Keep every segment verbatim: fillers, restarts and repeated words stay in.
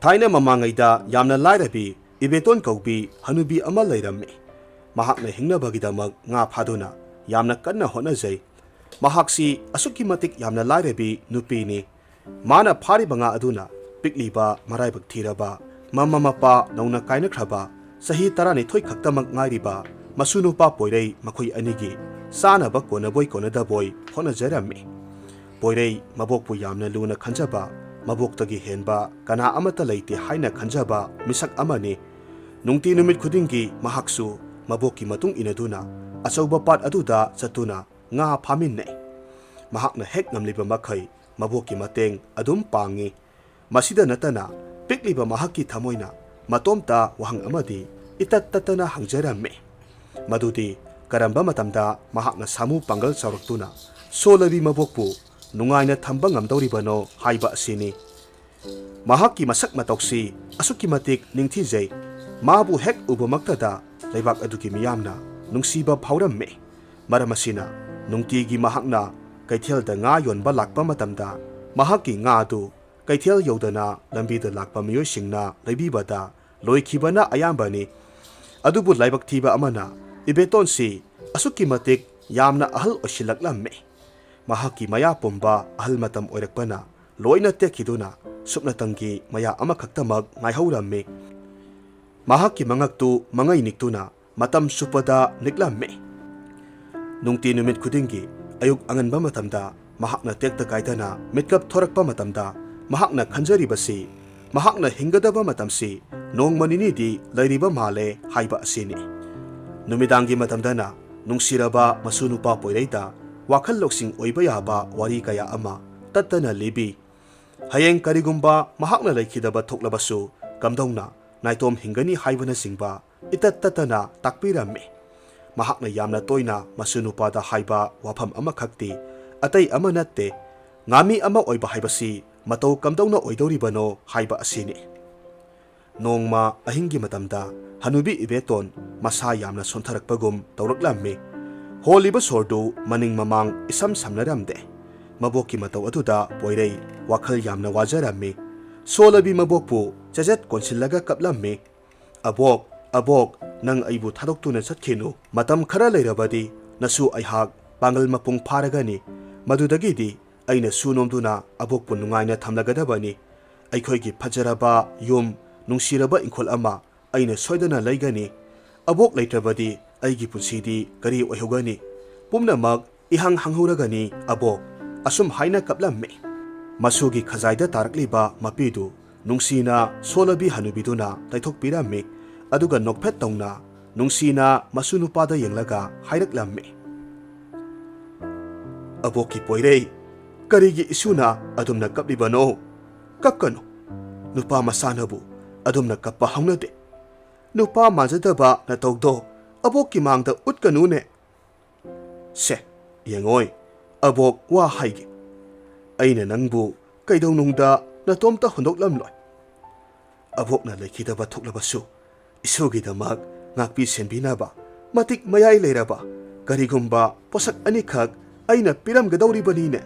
ꯊꯥꯏꯅ ꯃꯃꯥꯡꯉꯩꯗ ꯌꯥꯝꯅ ꯂꯥꯏꯔꯕꯤ ꯏꯕꯦꯇꯣꯟ ꯀꯧꯕꯤ ꯍꯅꯨꯕꯤ ꯑꯃ ꯂꯩꯔꯝꯃꯤ꯫ ꯃꯍꯥꯛꯅ ꯍꯤꯡꯅꯕꯒꯤꯗꯃꯛ ꯉꯥ ꯐꯥꯗꯨꯅ ꯌꯥꯝꯅ ꯀꯟꯅ ꯍꯣꯠꯅꯖꯩ꯫ ꯃꯍꯥꯛꯁꯤ ꯑꯁꯨꯛꯀꯤ ꯃꯇꯤꯛ ꯌꯥꯝꯅ ꯂꯥꯏꯔꯕꯤ ꯅꯨꯄꯤꯅꯤ꯫ ꯃꯥꯅ ꯐꯥꯔꯤꯕ ꯉꯥ ꯑꯗꯨꯅ ꯄꯤꯛꯂꯤꯕ, ꯃꯔꯥꯏꯕꯛ ꯊꯤꯔꯕ, ꯃꯃꯥ ꯃꯄꯥ ꯅꯧꯅ ꯀꯥꯏꯅꯈ꯭ꯔꯕ, ꯆꯍꯤ ꯇꯔꯥꯅꯤꯊꯣꯏ ꯈꯛꯇꯃꯛ ꯉꯥꯏꯔꯤꯕ ꯃꯁꯨ ꯅꯨꯄꯥ ꯄꯣꯏꯔꯩ ꯃꯈꯣꯏ ꯑꯅꯤꯒꯤ ꯆꯥꯅꯕ ꯀꯣꯟꯅꯕꯣꯏ ꯀꯣꯟꯅꯗꯕꯣꯏ ꯍꯣꯠꯅꯖꯔꯝꯃꯤ꯫ ꯄꯣꯏꯔꯩ ꯃꯕꯣꯛꯄꯨ ꯌꯥꯝꯅ ꯂꯨꯅ ꯈꯟꯖꯕ, ꯃꯕꯣꯛꯇꯒꯤ ꯍꯦꯟꯕ ꯀꯅꯥ ꯑꯃꯠꯇ ꯂꯩꯇꯦ ꯍꯥꯏꯅ ꯈꯟꯖꯕ ꯃꯤꯁꯛ ꯑꯃꯅꯤ꯫ ꯅꯨꯡꯇꯤ ꯅꯨꯃꯤꯠ ꯈꯨꯗꯤꯡꯒꯤ ꯃꯍꯥꯛꯁꯨ ꯃꯕꯣꯛꯀꯤ ꯃꯇꯨꯡ ꯏꯟꯅꯗꯨꯅ ꯑꯆꯧꯕ ꯄꯥꯠ ꯑꯗꯨꯗ ꯆꯠꯇꯨꯅ ꯉꯥ ꯐꯥꯃꯤꯟꯅꯩ꯫ ꯃꯍꯥꯛꯅ ꯍꯦꯛ ꯉꯝꯂꯤꯕ ꯃꯈꯩ ꯃꯕꯣꯛꯀꯤ ꯃꯇꯦꯡ ꯑꯗꯨꯝ ꯄꯥꯡꯉꯤ꯫ ꯃꯁꯤꯗ ꯅꯠꯇꯅ ꯄꯤꯛꯂꯤꯕ ꯃꯍꯥꯛꯀꯤ ꯊꯃꯣꯏꯅ ꯃꯇꯣꯝꯇ ꯋꯥꯍꯪ ꯑꯃꯗꯤ ꯏꯇꯠ ꯇꯠꯇꯅ ꯍꯪꯖꯔꯝꯃꯤ꯫ ꯃꯗꯨꯗꯤ ꯀꯔꯝꯕ ꯃꯇꯝꯗ ꯃꯍꯥꯛꯅ ꯁꯥꯃꯨ ꯄꯥꯡꯒꯜ ꯆꯥꯎꯔꯛꯇꯨꯅ ꯁꯣꯜꯂꯕꯤ ꯃꯕꯣꯛꯄꯨ ꯅꯨꯡꯉꯥꯏꯅ ꯊꯝꯕ ꯉꯝꯗꯧꯔꯤꯕꯅꯣ ꯍꯥꯏꯕ ꯑꯁꯤꯅꯤ꯫ ꯃꯍꯥꯛꯀꯤ ꯃꯁꯛ ꯃꯇꯧꯁꯤ ꯑꯁꯨꯛꯀꯤ ꯃꯇꯤꯛ ꯅꯤꯡꯊꯤꯖꯩ꯫ ꯃꯥꯕꯨ ꯍꯦꯛ ꯎꯕꯃꯛꯇꯗ ꯂꯩꯕꯥꯛ ꯑꯗꯨꯒꯤ ꯃꯤꯌꯥꯝꯅ ꯅꯨꯡꯁꯤꯕ ꯐꯥꯎꯔꯝꯃꯤ꯫ ꯃꯔꯝ ꯑꯁꯤꯅ ꯅꯨꯡꯇꯤꯒꯤ ꯃꯍꯥꯛꯅ ꯀꯩꯊꯦꯜꯗ ꯉꯥ ꯌꯣꯟꯕ ꯂꯥꯛꯄ ꯃꯇꯝꯗ ꯃꯍꯥꯛꯀꯤ ꯉꯥ ꯑꯗꯨ ꯀꯩꯊꯦꯜ ꯌꯧꯗꯅ ꯂꯝꯕꯤꯗ ꯂꯥꯛꯄ ꯃꯤꯑꯣꯏꯁꯤꯡꯅ ꯂꯩꯕꯤꯕꯗ ꯂꯣꯏꯈꯤꯕꯅ ꯑꯌꯥꯝꯕꯅꯤ꯫ ꯑꯗꯨꯕꯨ ꯂꯥꯏꯕꯛ ꯊꯤꯕ ꯑꯃꯅ ꯏꯕꯦꯇꯣꯟꯁꯤ ꯑꯁꯨꯛꯀꯤ ꯃꯇꯤꯛ ꯌꯥꯝꯅ ꯑꯍꯜ ꯑꯣꯏꯁꯤꯜꯂꯛꯂꯝꯃꯤ꯫ ꯃꯍꯥꯛꯀꯤ ꯃꯌꯥ ꯄꯨꯝꯕ ꯑꯍꯜ ꯃꯇꯝ ꯑꯣꯏꯔꯛꯄꯅ ꯂꯣꯏꯅ ꯇꯦꯛꯈꯤꯗꯨꯅ ꯁꯨꯞꯅꯇꯪꯒꯤ ꯃꯌꯥ ꯑꯃꯈꯛꯇꯃꯛ ꯉꯥꯏꯍꯧꯔꯝꯃꯤ꯫ ꯃꯍꯥꯛꯀꯤ ꯃꯉꯛꯇꯨ ꯃꯉꯩ ꯅꯤꯛꯇꯨꯅ ꯃꯇꯝ ꯆꯨꯞꯄꯗ ꯅꯤꯛꯂꯝꯃꯤ꯫ ꯅꯨꯡꯇꯤ ꯅꯨꯃꯤꯠ ꯈꯨꯗꯤꯡꯒꯤ ꯑꯌꯨꯛ ꯑꯉꯟꯕ ꯃꯇꯝꯗ ꯃꯍꯥꯛꯅ ꯇꯦꯛꯇ ꯀꯥꯏꯗꯅ ꯃꯤꯠꯀꯞ ꯊꯣꯔꯛꯄ ꯃꯇꯝꯗ ꯃꯍꯥꯛꯅ ꯈꯟꯖꯔꯤꯕꯁꯤ ꯃꯍꯥꯛꯅ ꯍꯤꯡꯒꯗꯕ ꯃꯇꯝꯁꯤ ꯅꯣꯡꯃ ꯅꯤꯅꯤꯗꯤ ꯂꯩꯔꯤꯕ ꯃꯥꯜꯂꯦ ꯍꯥꯏꯕ ꯑꯁꯤꯅꯤ꯫ ꯅꯨꯃꯤꯗꯥꯡꯒꯤ ꯃꯇꯝꯗꯅ ꯅꯨꯡꯁꯤꯔꯕ ꯃꯁꯨ ꯅꯨꯄꯥ ꯄꯣꯏꯔꯩꯗ ꯋꯥꯈꯜ ꯂꯧꯁꯤꯡ ꯑꯣꯏꯕ ꯌꯥꯕ ꯋꯥꯔꯤ ꯀꯌꯥ ꯑꯃ ꯇꯠꯇꯅ ꯂꯤꯕꯤ꯫ ꯍꯌꯦꯡ ꯀꯔꯤꯒꯨꯝꯕ ꯃꯍꯥꯛꯅ ꯂꯩꯈꯤꯗꯕ ꯊꯣꯛꯂꯕꯁꯨ ꯀꯝꯗꯧꯅ ꯅꯥꯏꯇꯣꯝ ꯍꯤꯡꯒꯅꯤ ꯍꯥꯏꯕꯅꯆꯤꯡꯕ ꯏꯇꯠ ꯇꯠꯇꯅ ꯇꯥꯛꯄꯤꯔꯝꯃꯤ꯫ ꯃꯍꯥꯛꯅ ꯌꯥꯝꯅ ꯇꯣꯏꯅ ꯃꯁꯨ ꯅꯨꯄꯥꯗ ꯍꯥꯏꯕ ꯋꯥꯐꯝ ꯑꯃꯈꯛꯇꯤ ꯑꯇꯩ ꯑꯃ ꯅꯠꯇꯦ, ꯉꯥꯃꯤ ꯑꯃ ꯑꯣꯏꯕ ꯍꯥꯏꯕꯁꯤ ꯃꯇꯧ ꯀꯝꯗꯧꯅ ꯑꯣꯏꯗꯧꯔꯤꯕꯅꯣ ꯍꯥꯏꯕ ꯑꯁꯤꯅꯤ꯫ ꯅꯣꯡꯃ ꯑꯍꯤꯡꯒꯤ ꯃꯇꯝꯗ ꯍꯅꯨꯕꯤ ꯏꯕꯦꯇꯣꯟ ꯃꯁꯥ ꯌꯥꯝꯅ ꯁꯣꯟꯊꯔꯛꯄꯒꯨꯝ ꯇꯧꯔꯛꯂꯝꯃꯤ꯫ ꯍꯣꯜꯂꯤꯕ ꯁꯣꯔꯗꯨ ꯃꯅꯤꯡ ꯃꯃꯥꯡ ꯏꯁꯝ ꯁꯝꯅꯔꯝꯗꯦ꯫ ꯃꯕꯣꯛꯀꯤ ꯃꯇꯧ ꯑꯗꯨꯗ ꯄꯣꯏꯔꯩ ꯋꯥꯈꯜ ꯌꯥꯝꯅ ꯋꯥꯖꯔꯝꯃꯤ꯫ ꯁꯣꯂꯕꯤ ꯃꯕꯣꯛꯄꯨ ꯆꯦꯖꯦꯠ ꯀꯣꯟꯁꯤꯜꯂꯒ ꯀꯞꯂꯝꯃꯤ꯫ "ꯑꯕꯣꯛ, ꯑꯕꯣꯛ, ꯅꯪ ꯑꯩꯕꯨ ꯊꯥꯗꯣꯛꯇꯨꯅ ꯆꯠꯈꯤꯅꯨ꯫ ꯃꯇꯝ ꯈꯔ ꯂꯩꯔꯕꯗꯤ ꯅꯁꯨ ꯑꯩꯍꯥꯛ ꯄꯥꯡꯒꯜ ꯃꯄꯨꯡ ꯐꯥꯔꯒꯅꯤ꯫ ꯃꯗꯨꯗꯒꯤꯗꯤ ꯑꯩꯅ ꯁꯨ ꯅꯣꯝꯗꯨꯅ ꯑꯕꯣꯛꯄꯨ ꯅꯨꯡꯉꯥꯏꯅ ꯊꯝꯂꯒꯗꯕꯅꯤ꯫ ꯑꯩꯈꯣꯏꯒꯤ ꯐꯖꯔꯕ ꯌꯨꯝ, ꯅꯨꯡꯁꯤꯔꯕ ꯏꯪꯈꯣꯜ ꯑꯃ ꯑꯩꯅ ꯁꯣꯏꯗꯅ ꯂꯩꯒꯅꯤ꯫ ꯑꯕꯣꯛ ꯂꯩꯇ꯭ꯔꯕꯗꯤ ꯑꯩꯒꯤ ꯄꯨꯟꯁꯤꯗꯤ ꯀꯔꯤ ꯑꯣꯏꯍꯧꯒꯅꯤ? ꯄꯨꯝꯅꯃꯛ ꯏꯍꯥꯡ ꯍꯥꯡꯍꯧꯔꯒꯅꯤ ꯑꯕꯣꯛ"꯫ ꯑꯁꯨꯝ ꯍꯥꯏꯅ ꯀꯞꯂꯝꯃꯤ꯫ ꯃꯁꯨꯒꯤ ꯈꯖꯥꯏꯗ ꯇꯥꯔꯛꯂꯤꯕ ꯃꯄꯤꯗꯨ ꯅꯨꯡꯁꯤꯅ ꯁꯣꯂꯕꯤ ꯍꯅꯨꯕꯤꯗꯨꯅ ꯇꯩꯊꯣꯛꯄꯤꯔꯝꯃꯤ꯫ ꯑꯗꯨꯒ ꯅꯣꯛꯐꯦꯠ ꯇꯧꯅ ꯅꯨꯡꯁꯤꯅ ꯃꯁꯨ ꯅꯨꯄꯥꯗ ꯌꯦꯡꯂꯒ ꯍꯥꯏꯔꯛꯂꯝꯃꯤ, "ꯑꯕꯣꯛꯀꯤ ꯄꯣꯏꯔꯩ, ꯀꯔꯤꯒꯤ ꯏꯁꯨꯅ ꯑꯗꯨꯝꯅ ꯀꯞꯂꯤꯕꯅꯣ? ꯀꯞꯀꯅꯨ꯫ ꯅꯨꯄꯥ ꯃꯆꯥꯅꯕꯨ ꯑꯗꯨꯝꯅ ꯀꯞꯄ ꯍꯧꯅꯗꯦ꯫ ꯅꯨꯄꯥ ꯃꯥꯟꯖꯗꯕ ꯅꯇꯧꯗꯣ ꯑꯕꯣꯛꯀꯤ ꯃꯥꯡꯗ ꯎꯠꯀꯅꯨꯅꯦ꯫ ꯁꯦ, ꯌꯦꯡꯉꯣꯏ, ꯑꯕꯣꯛ ꯋꯥ ꯍꯥꯏꯒꯦ꯫ ꯑꯩꯅ ꯅꯪꯕꯨ ꯀꯩꯗꯧꯅꯨꯡꯗ ꯅꯇꯣꯝꯇ ꯍꯨꯟꯗꯣꯛꯂꯝꯂꯣꯏ꯫ ꯑꯕꯣꯛꯅ ꯂꯩꯈꯤꯗꯕ ꯊꯣꯛꯂꯕꯁꯨ, ꯏꯁꯨꯒꯤꯗꯃꯛ ꯉꯥꯛꯄꯤ ꯁꯦꯟꯕꯤꯅꯕ ꯃꯇꯤꯛ ꯃꯌꯥꯏ ꯂꯩꯔꯕ ꯀꯔꯤꯒꯨꯝꯕ ꯄꯣꯠꯁꯛ ꯑꯅꯤꯈꯛ ꯑꯩꯅ ꯄꯤꯔꯝꯒꯗꯧꯔꯤꯕꯅꯤꯅꯦ꯫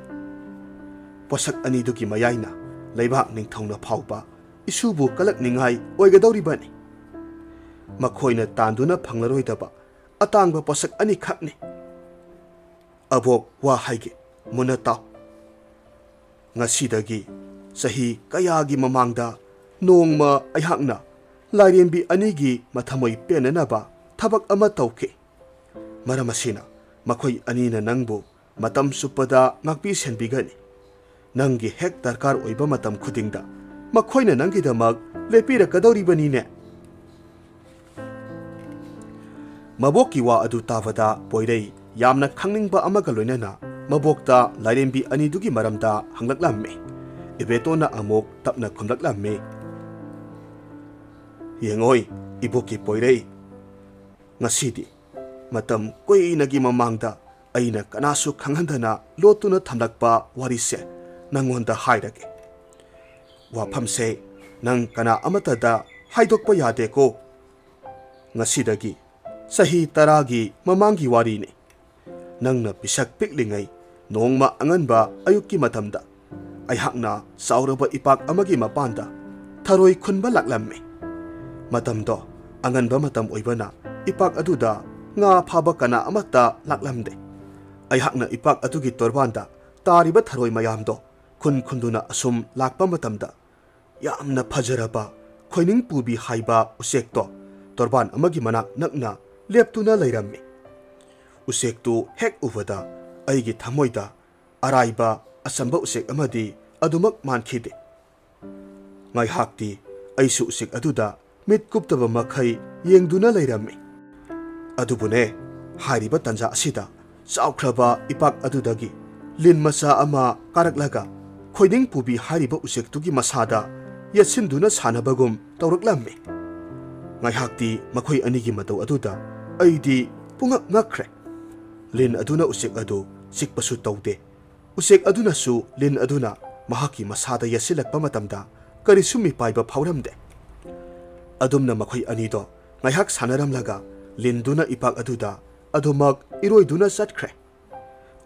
ꯄꯣꯠꯁꯛ ꯑꯅꯤꯗꯨꯒꯤ ꯃꯌꯥꯏꯅ ꯂꯩꯕꯥꯛ ꯅꯤꯡꯊꯧꯅ ꯐꯥꯎꯕ ꯏꯁꯨꯕꯨ ꯀꯂꯛꯅꯤꯡꯉꯥꯏ ꯑꯣꯏꯒꯗꯧꯔꯤꯕꯅꯤ꯫ ꯃꯈꯣꯏꯅ ꯇꯥꯟꯗꯨꯅ ꯐꯪꯂꯔꯣꯏꯗꯕ ꯑꯇꯥꯡꯕ ꯄꯣꯠꯁꯛ ꯑꯅꯤꯈꯛꯅꯤ꯫ ꯑꯕꯣꯛ, ꯋꯥ ꯍꯥꯏꯒꯦ, ꯃꯨꯟꯅ ꯇꯥꯎ꯫ ꯉꯁꯤꯗꯒꯤ ꯆꯍꯤ ꯀꯌꯥꯒꯤ ꯃꯃꯥꯡꯗ ꯅꯣꯡꯃ ꯑꯩꯍꯥꯛꯅ ꯂꯥꯏꯔꯦꯝꯕꯤ ꯑꯅꯤꯒꯤ ꯃꯊꯃꯣꯏ ꯄꯦꯟꯅꯅꯕ ꯊꯕꯛ ꯑꯃ ꯇꯧꯈꯤ꯫ ꯃꯔꯝ ꯑꯁꯤꯅ ꯃꯈꯣꯏ ꯑꯅꯤꯅ ꯅꯪꯕꯨ ꯃꯇꯝ ꯆꯨꯞꯄꯗ ꯉꯥꯛꯄꯤ ꯁꯦꯟꯕꯤꯒꯅꯤ꯫ ꯅꯪꯒꯤ ꯍꯦꯛ ꯗꯔꯀꯥꯔ ꯑꯣꯏꯕ ꯃꯇꯝ ꯈꯨꯗꯤꯡꯗ ꯃꯈꯣꯏꯅ ꯅꯪꯒꯤꯗꯃꯛ ꯂꯦꯞꯄꯤꯔꯛꯀꯗꯧꯔꯤꯕꯅꯤꯅꯦ"꯫ ꯃꯕꯣꯛꯀꯤ ꯋꯥ ꯑꯗꯨ ꯇꯥꯕꯗ ꯄꯣꯏꯔꯩ ꯌꯥꯝꯅ ꯈꯪꯅꯤꯡꯕ ꯑꯃꯒ ꯂꯣꯏꯅꯅ ꯃꯕꯣꯛꯇ ꯂꯥꯏꯔꯦꯝꯕꯤ ꯑꯅꯤꯗꯨꯒꯤ ꯃꯔꯝꯗ ꯍꯪꯂꯛꯂꯝꯃꯤ꯫ ꯏꯕꯦꯇꯣꯟꯅ ꯑꯃꯨꯛ ꯇꯞꯅ ꯈꯨꯝꯂꯛꯂꯝꯃꯤ, "ꯌꯦꯡꯉꯣꯏ, ꯏꯕꯣꯛꯀꯤ ꯄꯣꯏꯔꯩ, ꯉꯁꯤꯗꯤ ꯃꯇꯝ ꯀꯨꯏꯅꯒꯤ ꯃꯃꯥꯡꯗ ꯑꯩꯅ ꯀꯅꯥꯁꯨ ꯈꯪꯍꯟꯗꯅ ꯂꯣꯠꯇꯨꯅ ꯊꯝꯂꯛꯄ ꯋꯥꯔꯤꯁꯦ ꯅꯪꯉꯣꯟꯗ ꯍꯥꯏꯔꯒꯦ꯫ ꯋꯥꯐꯝꯁꯦ ꯅꯪ ꯀꯅꯥ ꯑꯃꯠꯇꯗ ꯍꯥꯏꯗꯣꯛꯄ ꯌꯥꯗꯦꯀꯣ꯫ ꯉꯁꯤꯗꯒꯤ ꯆꯍꯤ ꯇꯔꯥꯒꯤ ꯃꯃꯥꯡꯒꯤ ꯋꯥꯔꯤꯅꯤ꯫ ꯅꯪꯅ ꯄꯤꯁꯛ ꯄꯤꯛꯂꯤꯉꯩ ꯅꯣꯡꯃ ꯑꯉꯟꯕ ꯑꯌꯨꯛꯀꯤ ꯃꯇꯝꯗ ꯑꯩꯍꯥꯛꯅ ꯆꯥꯎꯔꯕ ꯏꯄꯥꯛ ꯑꯃꯒꯤ ꯃꯄꯥꯟꯗ ꯊꯔꯣꯏ ꯈꯨꯟꯕ ꯂꯥꯛꯂꯝꯃꯤ꯫ ꯃꯇꯝꯗꯣ ꯑꯉꯟꯕ ꯃꯇꯝ ꯑꯣꯏꯕꯅ ꯏꯄꯥꯛ ꯑꯗꯨꯗ ꯉꯥ ꯐꯥꯕ ꯀꯅꯥ ꯑꯃꯠꯇ ꯂꯥꯛꯂꯝꯗꯦ꯫ ꯑꯩꯍꯥꯛꯅ ꯏꯄꯥꯛ ꯑꯗꯨꯒꯤ ꯇꯣꯔꯕꯥꯟꯗ ꯇꯥꯔꯤꯕ ꯊꯔꯣꯏ ꯃꯌꯥꯝꯗꯣ ꯈꯨꯟ ꯈꯨꯟꯗꯨꯅ ꯑꯁꯨꯝ ꯂꯥꯛꯄ ꯃꯇꯝꯗ, ꯌꯥꯝꯅ ꯐꯖꯔꯕ ꯈꯣꯏꯅꯤꯡ ꯄꯨꯕꯤ ꯍꯥꯏꯕ ꯎꯆꯦꯛꯇꯣ ꯇꯣꯔꯕꯥꯟ ꯑꯃꯒꯤ ꯃꯅꯥꯛ ꯅꯛꯅ ꯂꯦꯞꯇꯨꯅ ꯂꯩꯔꯝꯃꯤ꯫ ꯎꯆꯦꯛꯇꯨ ꯍꯦꯛ ꯎꯕꯗ ꯑꯩꯒꯤ ꯊꯃꯣꯏꯗ ꯑꯔꯥꯏꯕ ꯑꯆꯝꯕ ꯎꯆꯦꯛ ꯑꯃꯗꯤ ꯑꯗꯨꯃꯛ ꯃꯥꯟꯈꯤꯗꯦ꯫ ꯉꯥꯏꯍꯥꯛꯇꯤ ꯑꯩꯁꯨ ꯎꯆꯦꯛ ꯑꯗꯨꯗ ꯃꯤꯠ ꯀꯨꯞꯇꯕ ꯃꯈꯩ ꯌꯦꯡꯗꯨꯅ ꯂꯩꯔꯝꯃꯤ꯫ ꯑꯗꯨꯕꯨꯅꯦ, ꯍꯥꯏꯔꯤꯕ ꯇꯟꯖꯥ ꯑꯁꯤꯗ ꯆꯥꯎꯈ꯭ꯔꯕ ꯏꯄꯥꯛ ꯑꯗꯨꯗꯒꯤ ꯂꯤꯟ ꯃꯆꯥ ꯑꯃ ꯀꯥꯔꯛꯂꯒ ꯈꯣꯏꯅꯤꯡ ꯄꯨꯕꯤ ꯍꯥꯏꯔꯤꯕ ꯎꯆꯦꯛꯇꯨꯒꯤ ꯃꯁꯥꯗ ꯌꯦꯠꯁꯤꯟꯗꯨꯅ ꯁꯥꯟꯅꯕꯒꯨꯝ ꯇꯧꯔꯛꯂꯝꯃꯤ꯫ ꯉꯥꯏꯍꯥꯛꯇꯤ ꯃꯈꯣꯏ ꯑꯅꯤꯒꯤ ꯃꯇꯧ ꯑꯗꯨꯗ ꯑꯩꯗꯤ ꯄꯨꯡꯉꯛ ꯉꯛꯈ꯭ꯔꯦ꯫ ꯂꯤꯟ ꯑꯗꯨꯅ ꯎꯆꯦꯛ ꯑꯗꯨ ꯆꯤꯛꯄꯁꯨ ꯇꯧꯗꯦ꯫ ꯎꯆꯦꯛ ꯑꯗꯨꯅꯁꯨ ꯂꯤꯟ ꯑꯗꯨꯅ ꯃꯍꯥꯛꯀꯤ ꯃꯁꯥꯗ ꯌꯦꯠꯁꯤꯜꯂꯛꯄ ꯃꯇꯝꯗ ꯀꯔꯤꯁꯨ ꯃꯤꯄꯥꯏꯕ ꯐꯥꯎꯔꯝꯗꯦ꯫ ꯑꯗꯨꯝꯅ ꯃꯈꯣꯏ ꯑꯅꯤꯗꯣ ꯉꯥꯏꯍꯥꯛ ꯁꯥꯟꯅꯔꯝꯂꯒ ꯂꯤꯟꯗꯨꯅ ꯏꯄꯥꯛ ꯑꯗꯨꯗ ꯑꯗꯨꯃꯛ ꯏꯔꯣꯏꯗꯨꯅ ꯆꯠꯈ꯭ꯔꯦ꯫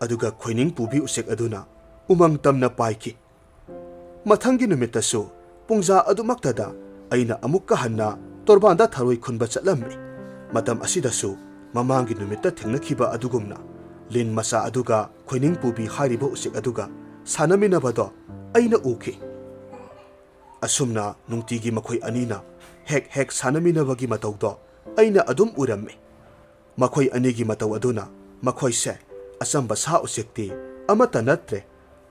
ꯑꯗꯨꯒ ꯈꯣꯏꯅꯤꯡ ꯄꯨꯕꯤ ꯎꯆꯦꯛ ꯑꯗꯨꯅ ꯎꯃꯪ ꯇꯝꯅ ꯄꯥꯏꯈꯤ꯫ ꯃꯊꯪꯒꯤ ꯅꯨꯃꯤꯠꯇꯁꯨ ꯄꯨꯡꯖꯥ ꯑꯗꯨꯃꯛꯇꯗ ꯑꯩꯅ ꯑꯃꯨꯛꯀ ꯍꯟꯅ ꯇꯣꯔꯕꯥꯟꯗ ꯊꯔꯣꯏ ꯈꯨꯟꯕ ꯆꯠꯂꯝꯃꯤ꯫ ꯃꯇꯝ ꯑꯁꯤꯗꯁꯨ ꯃꯃꯥꯡꯒꯤ ꯅꯨꯃꯤꯠꯇ ꯊꯦꯡꯅꯈꯤꯕ ꯑꯗꯨꯒꯨꯝꯅ ꯂꯤꯟ ꯃꯆꯥ ꯑꯗꯨꯒ ꯈꯣꯏꯅꯤꯡ ꯄꯨꯕꯤ ꯍꯥꯏꯔꯤꯕ ꯎꯆꯦꯛ ꯑꯗꯨꯒ ꯁꯥꯟꯅꯃꯤꯟꯅꯕꯗꯣ ꯑꯩꯅ ꯎꯈꯤ꯫ ꯑꯁꯨꯝꯅ ꯅꯨꯡꯇꯤꯒꯤ ꯃꯈꯣꯏ ꯑꯅꯤꯅ ꯍꯦꯛ ꯍꯦꯛ ꯁꯥꯟꯅꯃꯤꯟꯅꯕꯒꯤ ꯃꯇꯧꯗꯣ ꯑꯩꯅ ꯑꯗꯨꯝ ꯎꯔꯝꯃꯤ꯫ ꯃꯈꯣꯏ ꯑꯅꯤꯒꯤ ꯃꯇꯧ ꯑꯗꯨꯅ ꯃꯈꯣꯏꯁꯦ ꯑꯆꯝꯕ ꯁꯥ ꯎꯆꯦꯛꯇꯤ ꯑꯃꯠꯇ ꯅꯠꯇ꯭ꯔꯦ,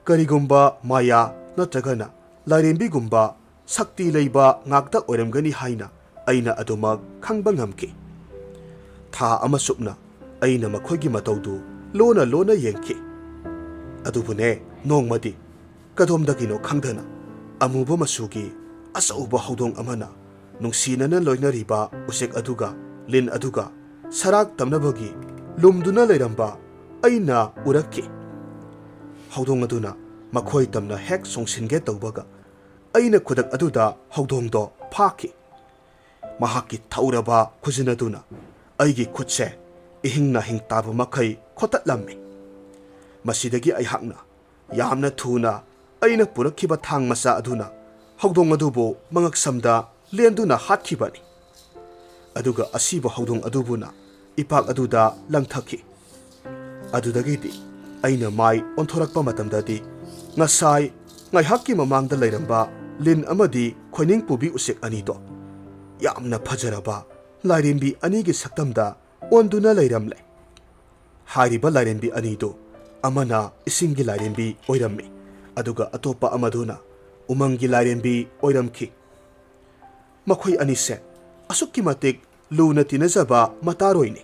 ꯀꯔꯤꯒꯨꯝꯕ ꯃꯥꯌꯥ ꯅꯠꯇ꯭ꯔꯒꯅ ꯂꯥꯏꯔꯦꯝꯕꯤꯒꯨꯝꯕ ꯁꯛꯇꯤ ꯂꯩꯕ ꯉꯥꯛꯇ ꯑꯣꯏꯔꯝꯒꯅꯤ ꯍꯥꯏꯅ ꯑꯩꯅ ꯑꯗꯨꯃꯛ ꯈꯪꯕ ꯉꯝꯈꯤ꯫ ꯊꯥ ꯑꯃ ꯆꯨꯞꯅ ꯑꯩꯅ ꯃꯈꯣꯏꯒꯤ ꯃꯇꯧꯗꯨ ꯂꯣꯟꯅ ꯂꯣꯟꯅ ꯌꯦꯡꯈꯤ꯫ ꯑꯗꯨꯕꯨꯅꯦ, ꯅꯣꯡꯃꯗꯤ ꯀꯗꯣꯝꯗꯒꯤꯅꯣ ꯈꯪꯗꯅ ꯑꯃꯨꯕ ꯃꯆꯨꯒꯤ ꯑꯆꯧꯕ ꯍꯧꯗꯣꯡ ꯑꯃꯅ ꯅꯨꯡꯁꯤꯅꯅ ꯂꯣꯏꯅꯔꯤꯕ ꯎꯆꯦꯛ ꯑꯗꯨꯒ ꯂꯤꯟ ꯑꯗꯨꯒ ꯁꯔꯥꯛ ꯇꯝꯅꯕꯒꯤ ꯂꯨꯝꯗꯨꯅ ꯂꯩꯔꯝꯕ ꯑꯩꯅ ꯎꯔꯛꯈꯤ꯫ ꯍꯧꯗꯣꯡ ꯑꯗꯨꯅ ꯃꯈꯣꯏ ꯇꯝꯅ ꯍꯦꯛ ꯆꯣꯡꯁꯤꯟꯒꯦ ꯇꯧꯕꯒ ꯑꯩꯅ ꯈꯨꯗꯛ ꯑꯗꯨꯗ ꯍꯧꯗꯣꯡꯗꯣ ꯐꯥꯈꯤ꯫ ꯃꯍꯥꯛꯀꯤ ꯊꯧꯔꯕ ꯈꯨꯖꯤꯟ ꯑꯗꯨꯅ ꯑꯩꯒꯤ ꯈꯨꯠꯁꯦ ꯏꯍꯤꯡ ꯅꯥꯍꯤꯡ ꯇꯥꯕ ꯃꯈꯩ ꯈꯣꯠꯇꯠꯂꯝꯃꯤ꯫ ꯃꯁꯤꯗꯒꯤ ꯑꯩꯍꯥꯛꯅ ꯌꯥꯝꯅ ꯊꯨꯅ ꯑꯩꯅ ꯄꯨꯔꯛꯈꯤꯕ ꯊꯥꯡ ꯃꯆꯥ ꯑꯗꯨꯅ ꯍꯧꯗꯣꯡ ꯑꯗꯨꯕꯨ ꯃꯉꯛꯁꯝꯗ ꯂꯦꯟꯗꯨꯅ ꯍꯥꯠꯈꯤꯕꯅꯤ꯫ ꯑꯗꯨꯒ ꯑꯁꯤꯕ ꯍꯧꯗꯣꯡ ꯑꯗꯨꯕꯨꯅ ꯏꯄꯥꯛ ꯑꯗꯨꯗ ꯂꯪꯊꯈꯤ꯫ ꯑꯗꯨꯗꯒꯤꯗꯤ ꯑꯩꯅ ꯃꯥꯏ ꯑꯣꯟꯊꯣꯔꯛꯄ ꯃꯇꯝꯗꯗꯤ, ꯉꯁꯥꯏ ꯉꯥꯏꯍꯥꯛꯀꯤ ꯃꯃꯥꯡꯗ ꯂꯩꯔꯝꯕ ꯂꯤꯟ ꯑꯃꯗꯤ ꯈꯣꯏꯅꯤꯡ ꯄꯨꯕꯤ ꯎꯆꯦꯛ ꯑꯅꯤꯗꯣ ꯌꯥꯝꯅ ꯐꯖꯔꯕ ꯂꯥꯏꯔꯦꯝꯕꯤ ꯑꯅꯤꯒꯤ ꯁꯛꯇꯝꯗ ꯑꯣꯟꯗꯨꯅ ꯂꯩꯔꯝꯂꯦ꯫ ꯍꯥꯏꯔꯤꯕ ꯂꯥꯏꯔꯦꯝꯕꯤ ꯑꯅꯤꯗꯨ ꯑꯃꯅ ꯏꯁꯤꯡꯒꯤ ꯂꯥꯏꯔꯦꯝꯕꯤ ꯑꯣꯏꯔꯝꯃꯤ, ꯑꯗꯨꯒ ꯑꯇꯣꯞꯄ ꯑꯃꯗꯨꯅ ꯎꯃꯪꯒꯤ ꯂꯥꯏꯔꯦꯝꯕꯤ ꯑꯣꯏꯔꯝꯈꯤ꯫ ꯃꯈꯣꯏ ꯑꯅꯤꯁꯦ ꯑꯁꯨꯛꯀꯤ ꯃꯇꯤꯛ ꯂꯨꯅ ꯇꯤꯟꯅꯖꯕ ꯃꯇꯥꯔꯣꯏꯅꯤ꯫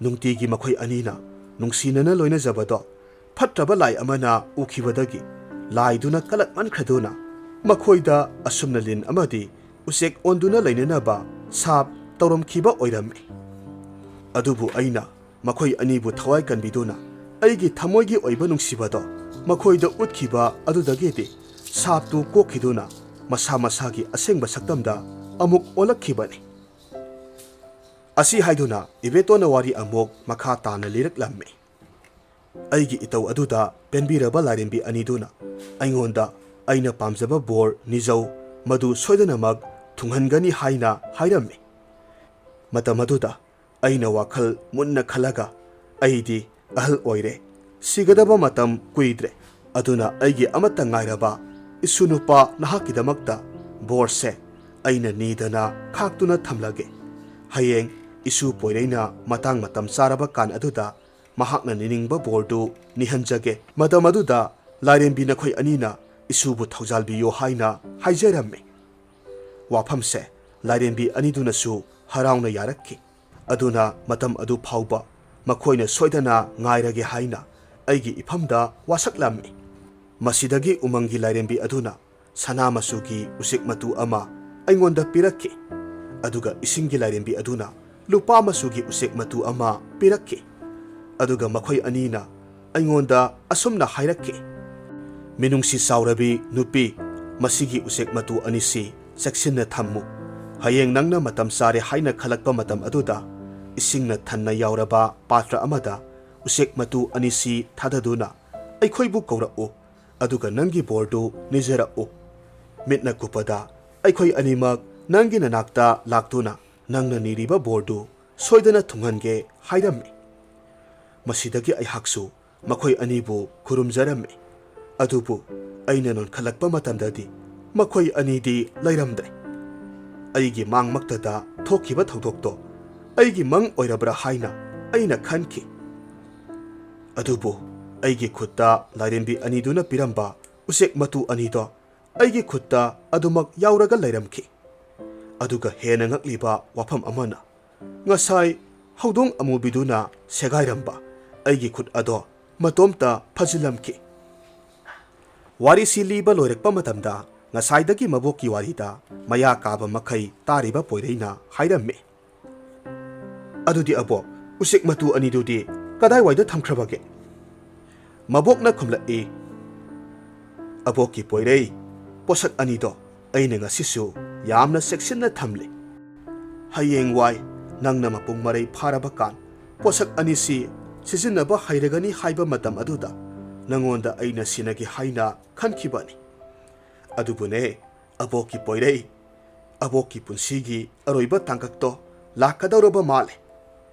ꯅꯨꯡꯇꯤꯒꯤ ꯃꯈꯣꯏ ꯑꯅꯤꯅ ꯅꯨꯡꯁꯤꯅꯅ ꯂꯣꯏꯅꯖꯕꯗꯣ ꯐꯠꯇ꯭ꯔꯕ ꯂꯥꯏ ꯑꯃꯅ ꯎꯈꯤꯕꯗꯒꯤ ꯂꯥꯏꯗꯨꯅ ꯀꯂꯛꯃꯟꯈ꯭ꯔꯗꯨꯅ ꯃꯈꯣꯏꯗ ꯑꯁꯨꯝꯅ ꯂꯤꯟ ꯑꯃꯗꯤ ꯎꯆꯦꯛ ꯑꯣꯟꯗꯨꯅ ꯂꯩꯅꯅꯕ ꯁꯥꯞ ꯇꯧꯔꯝꯈꯤꯕ ꯑꯣꯏꯔꯝꯃꯤ꯫ ꯑꯗꯨꯕꯨ ꯑꯩꯅ ꯃꯈꯣꯏ ꯑꯅꯤꯕꯨ ꯊꯋꯥꯏ ꯀꯟꯕꯤꯗꯨꯅ ꯑꯩꯒꯤ ꯊꯃꯣꯏꯒꯤ ꯑꯣꯏꯕ ꯅꯨꯡꯁꯤꯕꯗꯣ ꯃꯈꯣꯏꯗ ꯎꯠꯈꯤꯕ ꯑꯗꯨꯗꯒꯤꯗꯤ ꯁꯥꯞꯇꯨ ꯀꯣꯛꯈꯤꯗꯨꯅ ꯃꯁꯥ ꯃꯁꯥꯒꯤ ꯑꯁꯦꯡꯕ ꯁꯛꯇꯝꯗ ꯑꯃꯨꯛ ꯑꯣꯜꯂꯛꯈꯤꯕꯅꯤ꯫ ꯑꯁꯤ ꯍꯥꯏꯗꯨꯅ ꯏꯕꯦꯇꯣꯟꯅ ꯋꯥꯔꯤ ꯑꯃꯨꯛ ꯃꯈꯥ ꯇꯥꯅ ꯂꯤꯔꯛꯂꯝꯃꯤ꯫ ꯑꯩꯒꯤ ꯏꯇꯧ ꯑꯗꯨꯗ ꯄꯦꯟꯕꯤꯔꯕ ꯂꯥꯏꯔꯦꯝꯕꯤ ꯑꯅꯤꯗꯨꯅ ꯑꯩꯉꯣꯟꯗ ꯑꯩꯅ ꯄꯥꯝꯖꯕ ꯕꯣꯔ ꯅꯤꯖꯧ, ꯃꯗꯨ ꯁꯣꯏꯗꯅꯃꯛ ꯊꯨꯡꯍꯟꯒꯅꯤ ꯍꯥꯏꯅ ꯍꯥꯏꯔꯝꯃꯤ꯫ ꯃꯇꯝ ꯑꯗꯨꯗ ꯑꯩꯅ ꯋꯥꯈꯜ ꯃꯨꯟꯅ ꯈꯜꯂꯒ, ꯑꯩꯗꯤ ꯑꯍꯜ ꯑꯣꯏꯔꯦ, ꯁꯤꯒꯗꯕ ꯃꯇꯝ ꯀꯨꯏꯗ꯭ꯔꯦ, ꯑꯗꯨꯅ ꯑꯩꯒꯤ ꯑꯃꯠꯇ ꯉꯥꯏꯔꯕ ꯏꯁꯨ ꯅꯨꯄꯥ ꯅꯍꯥꯛꯀꯤꯗꯃꯛꯇ ꯕꯣꯔꯁꯦ ꯑꯩꯅ ꯅꯤꯗꯅ ꯈꯥꯛꯇꯨꯅ ꯊꯝꯂꯒꯦ꯫ ꯍꯌꯦꯡ ꯏꯁꯨ ꯄꯣꯏꯔꯩꯅ ꯃꯇꯥꯡ ꯃꯇꯝ ꯆꯥꯔꯕ ꯀꯥꯟ ꯑꯗꯨꯗ ꯃꯍꯥꯛꯅ ꯅꯤꯅꯤꯡꯕ ꯕꯣꯔꯗꯨ ꯅꯤꯍꯟꯖꯒꯦ꯫ ꯃꯇꯝ ꯑꯗꯨꯗ ꯂꯥꯏꯔꯦꯝꯕꯤ ꯅꯈꯣꯏ ꯑꯅꯤꯅ ꯏꯁꯨꯕꯨ ꯊꯧꯖꯥꯜꯕꯤꯌꯨ ꯍꯥꯏꯅ ꯍꯥꯏꯖꯔꯝꯃꯤ꯫ ꯋꯥꯐꯝꯁꯦ ꯂꯥꯏꯔꯦꯝꯕꯤ ꯑꯅꯤꯗꯨꯅꯁꯨ ꯍꯔꯥꯎꯅ ꯌꯥꯔꯛꯈꯤ꯫ ꯑꯗꯨꯅ ꯃꯇꯝ ꯑꯗꯨ ꯐꯥꯎꯕ ꯃꯈꯣꯏꯅ ꯁꯣꯏꯗꯅ ꯉꯥꯏꯔꯒꯦ ꯍꯥꯏꯅ ꯑꯩꯒꯤ ꯏꯐꯝꯗ ꯋꯥꯁꯛꯂꯝꯃꯤ꯫ ꯃꯁꯤꯗꯒꯤ ꯎꯃꯪꯒꯤ ꯂꯥꯏꯔꯦꯝꯕꯤ ꯑꯗꯨꯅ ꯁꯅꯥ ꯃꯆꯨꯒꯤ ꯎꯆꯦꯛ ꯃꯇꯨ ꯑꯃ ꯑꯩꯉꯣꯟꯗ ꯄꯤꯔꯛꯈꯤ, ꯑꯗꯨꯒ ꯏꯁꯤꯡꯒꯤ ꯂꯥꯏꯔꯦꯝꯕꯤ ꯑꯗꯨꯅ ꯂꯨꯄꯥ ꯃꯆꯨꯒꯤ ꯎꯆꯦꯛ ꯃꯇꯨ ꯑꯃ ꯄꯤꯔꯛꯈꯤ꯫ ꯑꯗꯨꯒ ꯃꯈꯣꯏ ꯑꯅꯤꯅ ꯑꯩꯉꯣꯟꯗ ꯑꯁꯨꯝꯅ ꯍꯥꯏꯔꯛꯈꯤ, "ꯃꯤꯅꯨꯡꯁꯤ ꯆꯥꯎꯔꯕꯤ ꯅꯨꯄꯤ, ꯃꯁꯤꯒꯤ ꯎꯆꯦꯛ ꯃꯇꯨ ꯑꯅꯤꯁꯤ ꯆꯦꯛꯁꯤꯟꯅ ꯊꯝꯃꯨ꯫ ꯍꯌꯦꯡ ꯅꯪꯅ ꯃꯇꯝ ꯆꯥꯔꯦ ꯍꯥꯏꯅ ꯈꯜꯂꯛꯄ ꯃꯇꯝ ꯑꯗꯨꯗ ꯏꯁꯤꯡꯅ ꯊꯟꯅ ꯌꯥꯎꯔꯕ ꯄꯥꯇ꯭ꯔ ꯑꯃꯗ ꯎꯆꯦꯛ ꯃꯇꯨ ꯑꯅꯤꯁꯤ ꯊꯥꯗꯗꯨꯅ ꯑꯩꯈꯣꯏꯕꯨ ꯀꯧꯔꯛꯎ꯫ ꯑꯗꯨꯒ ꯅꯪꯒꯤ ꯕꯣꯔꯗꯨ ꯅꯤꯖꯔꯛꯎ꯫ ꯃꯤꯠꯅ ꯀꯨꯞꯄꯗ ꯑꯩꯈꯣꯏ ꯑꯅꯤꯃꯛ ꯅꯪꯒꯤ ꯅꯅꯥꯛꯇ ꯂꯥꯛꯇꯨꯅ ꯅꯪꯅ ꯅꯤꯔꯤꯕ ꯕꯣꯔꯗꯨ ꯁꯣꯏꯗꯅ ꯊꯨꯡꯍꯟꯒꯦ" ꯍꯥꯏꯔꯝꯃꯤ꯫ ꯃꯁꯤꯗꯒꯤ ꯑꯩꯍꯥꯛꯁꯨ ꯃꯈꯣꯏ ꯑꯅꯤꯕꯨ ꯈꯨꯔꯨꯝꯖꯔꯝꯃꯤ꯫ ꯑꯗꯨꯕꯨ ꯑꯩꯅ ꯅꯣꯟꯈꯠꯂꯛꯄ ꯃꯇꯝꯗꯗꯤ ꯃꯈꯣꯏ ꯑꯅꯤꯗꯤ ꯂꯩꯔꯝꯗ꯭ꯔꯦ꯫ ꯑꯩꯒꯤ ꯃꯥꯡꯃꯛꯇꯗ ꯊꯣꯛꯈꯤꯕ ꯊꯧꯗꯣꯛꯇꯣ ꯑꯩꯒꯤ ꯃꯪ ꯑꯣꯏꯔꯕ꯭ꯔꯥ ꯍꯥꯏꯅ ꯑꯩꯅ ꯈꯟꯈꯤ꯫ ꯑꯗꯨꯕꯨ ꯑꯩꯒꯤ ꯈꯨꯠꯇ ꯂꯥꯏꯔꯦꯝꯕꯤ ꯑꯅꯤꯗꯨꯅ ꯄꯤꯔꯝꯕ ꯎꯆꯦꯛ ꯃꯇꯨ ꯑꯅꯤꯗꯣ ꯑꯩꯒꯤ ꯈꯨꯠꯇ ꯑꯗꯨꯃꯛ ꯌꯥꯎꯔꯒ ꯂꯩꯔꯝꯈꯤ꯫ ꯑꯗꯨꯒ ꯍꯦꯟꯅ ꯉꯛꯂꯤꯕ ꯋꯥꯐꯝ ꯑꯃꯅ, ꯉꯁꯥꯏ ꯍꯧꯗꯣꯡ ꯑꯃꯨꯕꯤꯗꯨꯅ ꯁꯦꯒꯥꯏꯔꯝꯕ ꯑꯩꯒꯤ ꯈꯨꯠ ꯑꯗꯣ ꯃꯇꯣꯝꯇ ꯐꯖꯤꯜꯂꯝꯈꯤ꯫ ꯋꯥꯔꯤꯁꯤ ꯂꯤꯕ ꯂꯣꯏꯔꯛꯄ ꯃꯇꯝꯗ ꯉꯁꯥꯏꯗꯒꯤ ꯃꯕꯣꯛꯀꯤ ꯋꯥꯔꯤꯗ ꯃꯌꯥ ꯀꯥꯕ ꯃꯈꯩ ꯇꯥꯔꯤꯕ ꯄꯣꯏꯔꯩꯅ ꯍꯥꯏꯔꯝꯃꯤ, "ꯑꯗꯨꯗꯤ ꯑꯕꯣꯛ, ꯎꯆꯦꯛ ꯃꯇꯨ ꯑꯅꯤꯗꯨꯗꯤ ꯀꯗꯥꯏꯋꯥꯏꯗ ꯊꯝꯈ꯭ꯔꯕꯒꯦ?" ꯃꯕꯣꯛꯅ ꯈꯨꯝꯂꯛꯏ, "ꯑꯕꯣꯛꯀꯤ ꯄꯣꯏꯔꯩ, ꯄꯣꯠꯁꯛ ꯑꯅꯤꯗꯣ ꯑꯩꯅ ꯉꯁꯤꯁꯨ ꯌꯥꯝꯅ ꯆꯦꯛꯁꯤꯟꯅ ꯊꯝꯂꯤ꯫ ꯍꯌꯦꯡꯋꯥꯏ ꯅꯪꯅ ꯃꯄꯨꯡ ꯃꯔꯩ ꯐꯥꯔꯕ ꯀꯥꯟ ꯄꯣꯠꯁꯛ ꯑꯅꯤꯁꯤ ꯁꯤꯖꯤꯟꯅꯕ ꯍꯩꯔꯒꯅꯤ ꯍꯥꯏꯕ ꯃꯇꯝ ꯑꯗꯨꯗ ꯅꯉꯣꯟꯗ ꯑꯩꯅ ꯁꯤꯟꯅꯒꯦ ꯍꯥꯏꯅ ꯈꯟꯈꯤꯕꯅꯤ꯫ ꯑꯗꯨꯕꯨꯅꯦ, ꯑꯕꯣꯛꯀꯤ ꯄꯣꯏꯔꯩ, ꯑꯕꯣꯛꯀꯤ ꯄꯨꯟꯁꯤꯒꯤ ꯑꯔꯣꯏꯕ ꯇꯥꯡꯀꯛꯇꯣ ꯂꯥꯛꯀꯗꯧꯔꯕ ꯃꯥꯜꯂꯦ꯫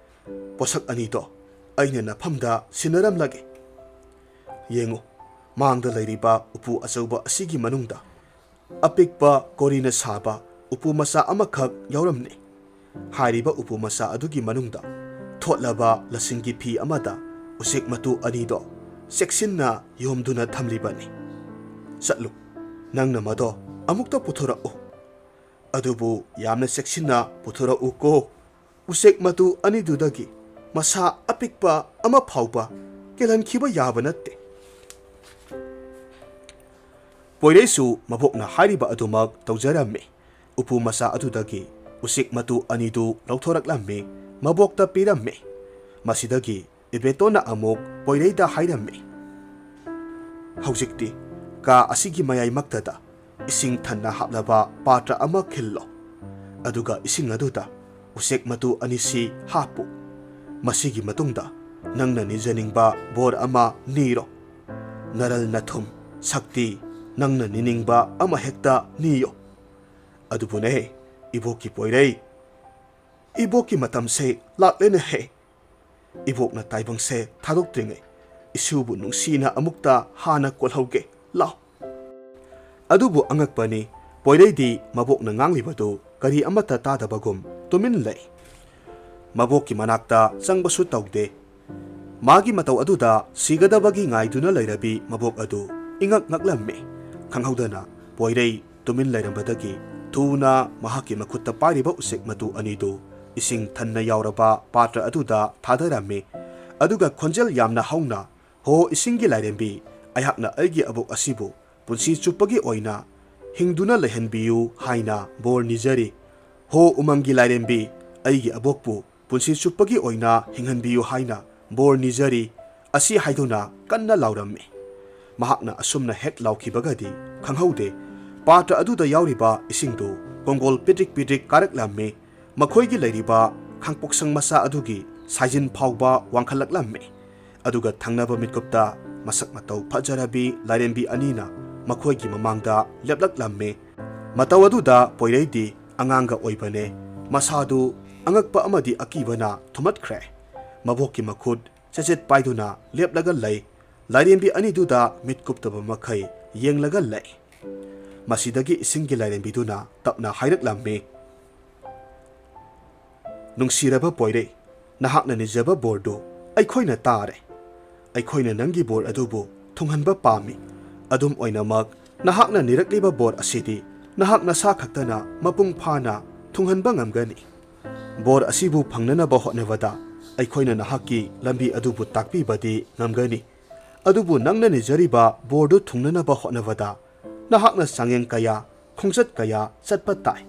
ꯄꯣꯠꯁꯛ ꯑꯅꯤꯗꯣ ꯑꯩꯅ ꯅꯐꯝꯗ ꯁꯤꯟꯅꯔꯝꯂꯒꯦ꯫ ꯌꯦꯡꯉꯨ, ꯃꯥꯡꯗ ꯂꯩꯔꯤꯕ ꯎꯄꯨ ꯑꯆꯧꯕ ꯑꯁꯤꯒꯤ ꯃꯅꯨꯡꯗ ꯑꯄꯤꯛꯄ ꯀꯣꯔꯤꯅ ꯁꯥꯕ ꯎꯄꯨ ꯃꯆꯥ ꯑꯃꯈꯛ ꯌꯥꯎꯔꯝꯂꯦ꯫ ꯍꯥꯏꯔꯤꯕ ꯎꯄꯨ ꯃꯆꯥ ꯑꯗꯨꯒꯤ ꯃꯅꯨꯡꯗ ꯊꯣꯠꯂꯕ ꯂꯁꯤꯡꯒꯤ ꯐꯤ ꯑꯃꯗ ꯎꯆꯦꯛ ꯃꯇꯨ ꯑꯅꯤꯗꯣ ꯆꯦꯛꯁꯤꯟꯅ ꯌꯣꯝꯗꯨꯅ ꯊꯝꯂꯤꯕꯅꯤ꯫ ꯆꯠꯂꯨ, ꯅꯪꯅ ꯃꯗꯣ ꯑꯃꯨꯛꯇ ꯄꯨꯊꯣꯔꯛꯎ꯫ ꯑꯗꯨꯕꯨ ꯌꯥꯝꯅ ꯆꯦꯛꯁꯤꯟꯅ ꯄꯨꯊꯣꯔꯛꯎꯀꯣ꯫ ꯎꯆꯦꯛ ꯃꯇꯨ ꯑꯅꯤꯗꯨꯗꯒꯤ ꯃꯁꯥ ꯑꯄꯤꯛꯄ ꯑꯃ ꯐꯥꯎꯕ ꯀꯦꯜꯍꯟꯈꯤꯕ ꯌꯥꯕ ꯅꯠꯇꯦ꯫" ꯄꯣꯏꯔꯩꯁꯨ ꯃꯕꯣꯛꯅ ꯍꯥꯏꯔꯤꯕ ꯑꯗꯨꯃꯛ ꯇꯧꯖꯔꯝꯃꯤ꯫ ꯎꯄꯨ ꯃꯆꯥ ꯑꯗꯨꯗꯒꯤ ꯎꯆꯦꯛ ꯃꯇꯨ ꯑꯅꯤꯗꯨ ꯂꯧꯊꯣꯔꯛꯂꯝꯃꯤ, ꯃꯕꯣꯛꯇ ꯄꯤꯔꯝꯃꯤ꯫ ꯃꯁꯤꯗꯒꯤ ꯏꯕꯦꯇꯣꯟꯅ ꯑꯃꯨꯛ ꯄꯣꯏꯔꯩꯗ ꯍꯥꯏꯔꯝꯃꯤ, "ꯍꯧꯖꯤꯛꯇꯤ ꯀꯥ ꯑꯁꯤꯒꯤ ꯃꯌꯥꯏꯃꯛꯇꯗ ꯏꯁꯤꯡ ꯊꯟꯅ ꯍꯥꯞꯂꯕ ꯄꯥꯇ꯭ꯔ ꯑꯃ ꯈꯤꯜꯂꯣ꯫ ꯑꯗꯨꯒ ꯏꯁꯤꯡ ꯑꯗꯨꯗ ꯎꯆꯦꯛ ꯃꯇꯨ ꯑꯅꯤꯁꯤ ꯍꯥꯞꯄꯨ꯫ ꯃꯁꯤꯒꯤ ꯃꯇꯨꯡꯗ ꯅꯪꯅ ꯅꯤꯖꯅꯤꯡꯕ ꯕꯣꯔ ꯑꯃ ꯅꯤꯔꯣ꯫ ꯅꯔꯜ ꯅꯊꯨꯝ ꯁꯛꯇꯤ ꯅꯪꯅ ꯅꯤꯅꯤꯡꯕ ꯑꯃꯍꯦꯛꯇ ꯅꯤꯌꯨ꯫ ꯑꯗꯨꯕꯨꯅꯦ, ꯏꯕꯣꯛꯀꯤ ꯄꯣꯏꯔꯩ, ꯏꯕꯣꯛꯀꯤ ꯃꯇꯝꯁꯦ ꯂꯥꯛꯂꯦꯅꯦꯍꯦ꯫ ꯏꯕꯣꯛꯅ ꯇꯥꯏꯕꯪꯁꯦ ꯊꯥꯗꯣꯛꯇ꯭ꯔꯤꯉꯩ ꯏꯁꯨꯕꯨ ꯅꯨꯡꯁꯤꯅ ꯑꯃꯨꯛꯇ ꯍꯥꯟꯅ ꯀꯣꯜꯍꯧꯒꯦ, ꯂꯥꯎ꯫ ꯑꯗꯨꯕꯨ ꯑꯉꯛꯄꯅꯤ, ꯄꯣꯏꯔꯩꯗꯤ ꯃꯕꯣꯛꯅ ꯉꯥꯡꯂꯤꯕꯗꯨ ꯀꯔꯤ ꯑꯃꯠꯇ ꯇꯥꯗꯕꯒꯨꯝ ꯇꯨꯃꯤꯟ ꯂꯩ꯫ ꯃꯕꯣꯛꯀꯤ ꯃꯅꯥꯛꯇ ꯆꯪꯕꯁꯨ ꯇꯧꯗꯦ꯫ ꯃꯥꯒꯤ ꯃꯇꯧ ꯑꯗꯨꯗ ꯁꯤꯒꯗꯕꯒꯤ ꯉꯥꯏꯗꯨꯅ ꯂꯩꯔꯕꯤ ꯃꯕꯣꯛ ꯑꯗꯨ ꯏꯉꯛ ꯉꯛꯂꯝꯃꯤ꯫ ꯈꯪꯍꯧꯗꯅ ꯄꯣꯏꯔꯩ ꯇꯨꯃꯤꯟ ꯂꯩꯔꯝꯕꯗꯒꯤ ꯊꯨꯅ ꯃꯍꯥꯛꯀꯤ ꯃꯈꯨꯠꯇ ꯄꯥꯏꯔꯤꯕ ꯎꯆꯦꯛ ꯃꯇꯨ ꯑꯅꯤꯗꯨ ꯏꯁꯤꯡ ꯊꯟꯅ ꯌꯥꯎꯔꯕ ꯄꯥꯇ꯭ꯔ ꯑꯗꯨꯗ ꯊꯥꯗꯔꯝꯃꯤ꯫ ꯑꯗꯨꯒ ꯈꯣꯟꯖꯦꯜ ꯌꯥꯝꯅ ꯍꯧꯅ, "ꯍꯣ ꯏꯁꯤꯡꯒꯤ ꯂꯥꯏꯔꯦꯝꯕꯤ, ꯑꯩꯍꯥꯛꯅ ꯑꯩꯒꯤ ꯑꯕꯣꯛ ꯑꯁꯤꯕꯨ ꯄꯨꯟꯁꯤ ꯆꯨꯞꯄꯒꯤ ꯑꯣꯏꯅ ꯍꯤꯡꯗꯨꯅ ꯂꯩꯍꯟꯕꯤꯌꯨ ꯍꯥꯏꯅ ꯕꯣꯔ ꯅꯤꯖꯔꯤ꯫ ꯍꯣ ꯎꯃꯪꯒꯤ ꯂꯥꯏꯔꯦꯝꯕꯤ, ꯑꯩꯒꯤ ꯑꯕꯣꯛꯄꯨ ꯄꯨꯟꯁꯤ ꯆꯨꯞꯄꯒꯤ ꯑꯣꯏꯅ ꯍꯤꯡꯍꯟꯕꯤꯌꯨ ꯍꯥꯏꯅ ꯕꯣꯔ ꯅꯤꯖꯔꯤ," ꯑꯁꯤ ꯍꯥꯏꯗꯨꯅ ꯀꯟꯅ ꯂꯥꯎꯔꯝꯃꯤ꯫ ꯃꯍꯥꯛꯅ ꯑꯁꯨꯝꯅ ꯍꯦꯛ ꯂꯥꯎꯈꯤꯕꯒꯗꯤ ꯈꯪꯍꯧꯗꯦ, ꯄꯥꯇ꯭ꯔ ꯑꯗꯨꯗ ꯌꯥꯎꯔꯤꯕ ꯏꯁꯤꯡꯗꯨ ꯀꯣꯡꯒꯣꯜ ꯄꯤꯗ꯭ꯔꯤꯛ ꯄꯤꯗ꯭ꯔꯤꯛ ꯀꯥꯔꯛꯂꯝꯃꯤ꯫ ꯃꯈꯣꯏꯒꯤ ꯂꯩꯔꯤꯕ ꯈꯥꯡꯄꯣꯛꯁꯪ ꯃꯆꯥ ꯑꯗꯨꯒꯤ ꯁꯥꯏꯖꯤꯟ ꯐꯥꯎꯕ ꯋꯥꯡꯈꯠꯂꯛꯂꯝꯃꯤ꯫ ꯑꯗꯨꯒ ꯊꯪꯅꯕ ꯃꯤꯠꯀꯨꯞꯇ ꯃꯁꯛ ꯃꯇꯧ ꯐꯖꯔꯕꯤ ꯂꯥꯏꯔꯦꯝꯕꯤ ꯑꯅꯤꯅ ꯃꯈꯣꯏꯒꯤ ꯃꯃꯥꯡꯗ ꯂꯦꯞꯂꯛꯂꯝꯃꯤ꯫ ꯃꯇꯧ ꯑꯗꯨꯗ ꯄꯣꯏꯔꯩꯗꯤ ꯑꯉꯥꯡꯒ ꯑꯣꯏꯕꯅꯦ꯫ ꯃꯁꯥꯗꯨ ꯑꯉꯛꯄ ꯑꯃꯗꯤ ꯑꯀꯤꯕꯅ ꯊꯨꯝꯃꯠꯈ꯭ꯔꯦ꯫ ꯃꯕꯣꯛꯀꯤ ꯃꯈꯨꯠ ꯆꯦꯆꯦꯠ ꯄꯥꯏꯗꯨꯅ ꯂꯦꯞꯂꯒ ꯂꯩ꯫ ꯂꯥꯏꯔꯦꯝꯕꯤ ꯑꯅꯤꯗꯨꯗ ꯃꯤꯠ ꯀꯨꯞꯇꯕ ꯃꯈꯩ ꯌꯦꯡꯂꯒ ꯂꯩ꯫ ꯃꯁꯤꯗꯒꯤ ꯏꯁꯤꯡꯒꯤ ꯂꯥꯏꯔꯦꯝꯕꯤꯗꯨꯅ ꯇꯞꯅ ꯍꯥꯏꯔꯛꯂꯝꯃꯤ, "ꯅꯨꯡꯁꯤꯔꯕ ꯄꯣꯏꯔꯩ, ꯅꯍꯥꯛꯅ ꯅꯤꯖꯕ ꯕꯣꯔꯗꯨ ꯑꯩꯈꯣꯏꯅ ꯇꯥꯔꯦ꯫ ꯑꯩꯈꯣꯏꯅ ꯅꯪꯒꯤ ꯕꯣꯔ ꯑꯗꯨꯕꯨ ꯊꯨꯡꯍꯟꯕ ꯄꯥꯝꯃꯤ꯫ ꯑꯗꯨꯝ ꯑꯣꯏꯅꯃꯛ, ꯅꯍꯥꯛꯅ ꯅꯤꯔꯛꯂꯤꯕ ꯕꯣꯔ ꯑꯁꯤꯗꯤ ꯅꯍꯥꯛ ꯅꯁꯥ ꯈꯛꯇꯅ ꯃꯄꯨꯡ ꯐꯥꯅ ꯊꯨꯡꯍꯟꯕ ꯉꯝꯒꯅꯤ꯫ ꯕꯣꯔ ꯑꯁꯤꯕꯨ ꯐꯪꯅꯅꯕ ꯍꯣꯠꯅꯕꯗ ꯑꯩꯈꯣꯏꯅ ꯅꯍꯥꯛꯀꯤ ꯂꯝꯕꯤ ꯑꯗꯨꯕꯨ ꯇꯥꯛꯄꯤꯕꯗꯤ ꯉꯝꯒꯅꯤ꯫ ꯑꯗꯨꯕꯨ ꯅꯪꯅ ꯅꯤꯖꯔꯤꯕ ꯕꯣꯔꯗꯨ ꯊꯨꯡꯅꯅꯕ ꯍꯣꯠꯅꯕꯗ ꯅꯍꯥꯛꯅ ꯆꯥꯡꯌꯦꯡ ꯀꯌꯥ, ꯈꯣꯡꯆꯠ ꯀꯌꯥ ꯆꯠꯄ ꯇꯥꯏ꯫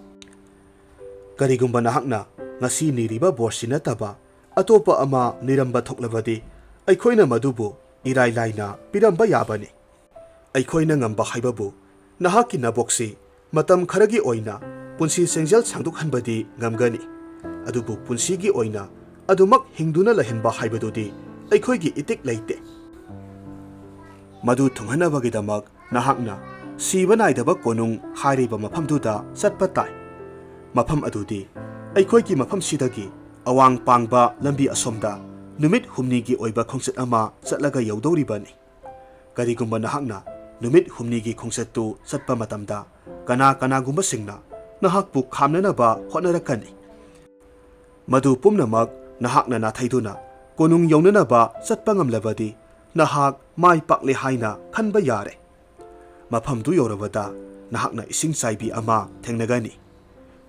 ꯀꯔꯤꯒꯨꯝꯕ ꯅꯍꯥꯛꯅ ꯉꯁꯤ ꯅꯤꯔꯤꯕ ꯕꯣꯔꯁꯤ ꯅꯠꯇꯕ ꯑꯇꯣꯞꯄ ꯑꯃ ꯅꯤꯔꯝꯕ ꯊꯣꯛꯂꯕꯗꯤ, ꯑꯩꯈꯣꯏꯅ ꯃꯗꯨꯕꯨ ꯏꯔꯥꯏ ꯂꯥꯏꯅ ꯄꯤꯔꯝꯕ ꯌꯥꯕꯅꯤ꯫ ꯑꯩꯈꯣꯏꯅ ꯉꯝꯕ ꯍꯥꯏꯕꯕꯨ ꯅꯍꯥꯛꯀꯤ ꯅꯕꯣꯛꯁꯤ ꯃꯇꯝ ꯈꯔꯒꯤ ꯑꯣꯏꯅ ꯄꯨꯟꯁꯤ ꯆꯦꯡꯖꯦꯜ ꯁꯥꯡꯗꯣꯛꯍꯟꯕꯗꯤ ꯉꯝꯒꯅꯤ, ꯑꯗꯨꯕꯨ ꯄꯨꯟꯁꯤꯒꯤ ꯑꯣꯏꯅ ꯑꯗꯨꯃꯛ ꯍꯤꯡꯗꯨꯅ ꯂꯩꯍꯟꯕ ꯍꯥꯏꯕꯗꯨꯗꯤ ꯑꯩꯈꯣꯏꯒꯤ ꯏꯇꯤꯛ ꯂꯩꯇꯦ꯫ ꯃꯗꯨ ꯊꯨꯡꯍꯟꯅꯕꯒꯤꯗꯃꯛ ꯅꯍꯥꯛꯅ ꯁꯤꯕ ꯅꯥꯏꯗꯕ ꯀꯣꯅꯨꯡ ꯍꯥꯏꯔꯤꯕ ꯃꯐꯝꯗꯨꯗ ꯆꯠꯄ ꯇꯥꯏ꯫ ꯃꯐꯝ ꯑꯗꯨꯗꯤ ꯑꯩꯈꯣꯏꯒꯤ ꯃꯐꯝꯁꯤꯗꯒꯤ ꯑꯋꯥꯡ ꯄꯥꯡꯕ ꯂꯝꯕꯤ ꯑꯁꯣꯝꯗ ꯅꯨꯃꯤꯠ ꯍꯨꯝꯅꯤꯒꯤ ꯑꯣꯏꯕ ꯈꯣꯡꯆꯠ ꯑꯃ ꯆꯠꯂꯒ ꯌꯧꯗꯧꯔꯤꯕꯅꯤ꯫ ꯀꯔꯤꯒꯨꯝꯕ ꯅꯍꯥꯛꯅ ꯅꯨꯃꯤꯠ ꯍꯨꯝꯅꯤꯒꯤ ꯈꯣꯡꯆꯠꯇꯨ ꯆꯠꯄ ꯃꯇꯝꯗ ꯀꯅꯥ ꯀꯅꯥꯒꯨꯝꯕꯁꯤꯡꯅ ꯅꯍꯥꯛꯄꯨ ꯈꯥꯝꯅꯅꯕ ꯍꯣꯠꯅꯔꯛꯀꯅꯤ꯫ ꯃꯗꯨ ꯄꯨꯝꯅꯃꯛ ꯅꯍꯥꯛꯅ ꯅꯥꯊꯩꯗꯨꯅ ꯀꯣꯅꯨꯡ ꯌꯧꯅꯅꯕ ꯆꯠꯄ ꯉꯝꯂꯕꯗꯤ ꯅꯍꯥꯛ ꯃꯥꯏ ꯄꯥꯛꯂꯦ ꯍꯥꯏꯅ ꯈꯟꯕ ꯌꯥꯔꯦ꯫ ꯃꯐꯝꯗꯨ ꯌꯧꯔꯕꯗ ꯅꯍꯥꯛꯅ ꯏꯁꯤꯡ ꯆꯥꯏꯕꯤ ꯑꯃ ꯊꯦꯡꯅꯒꯅꯤ꯫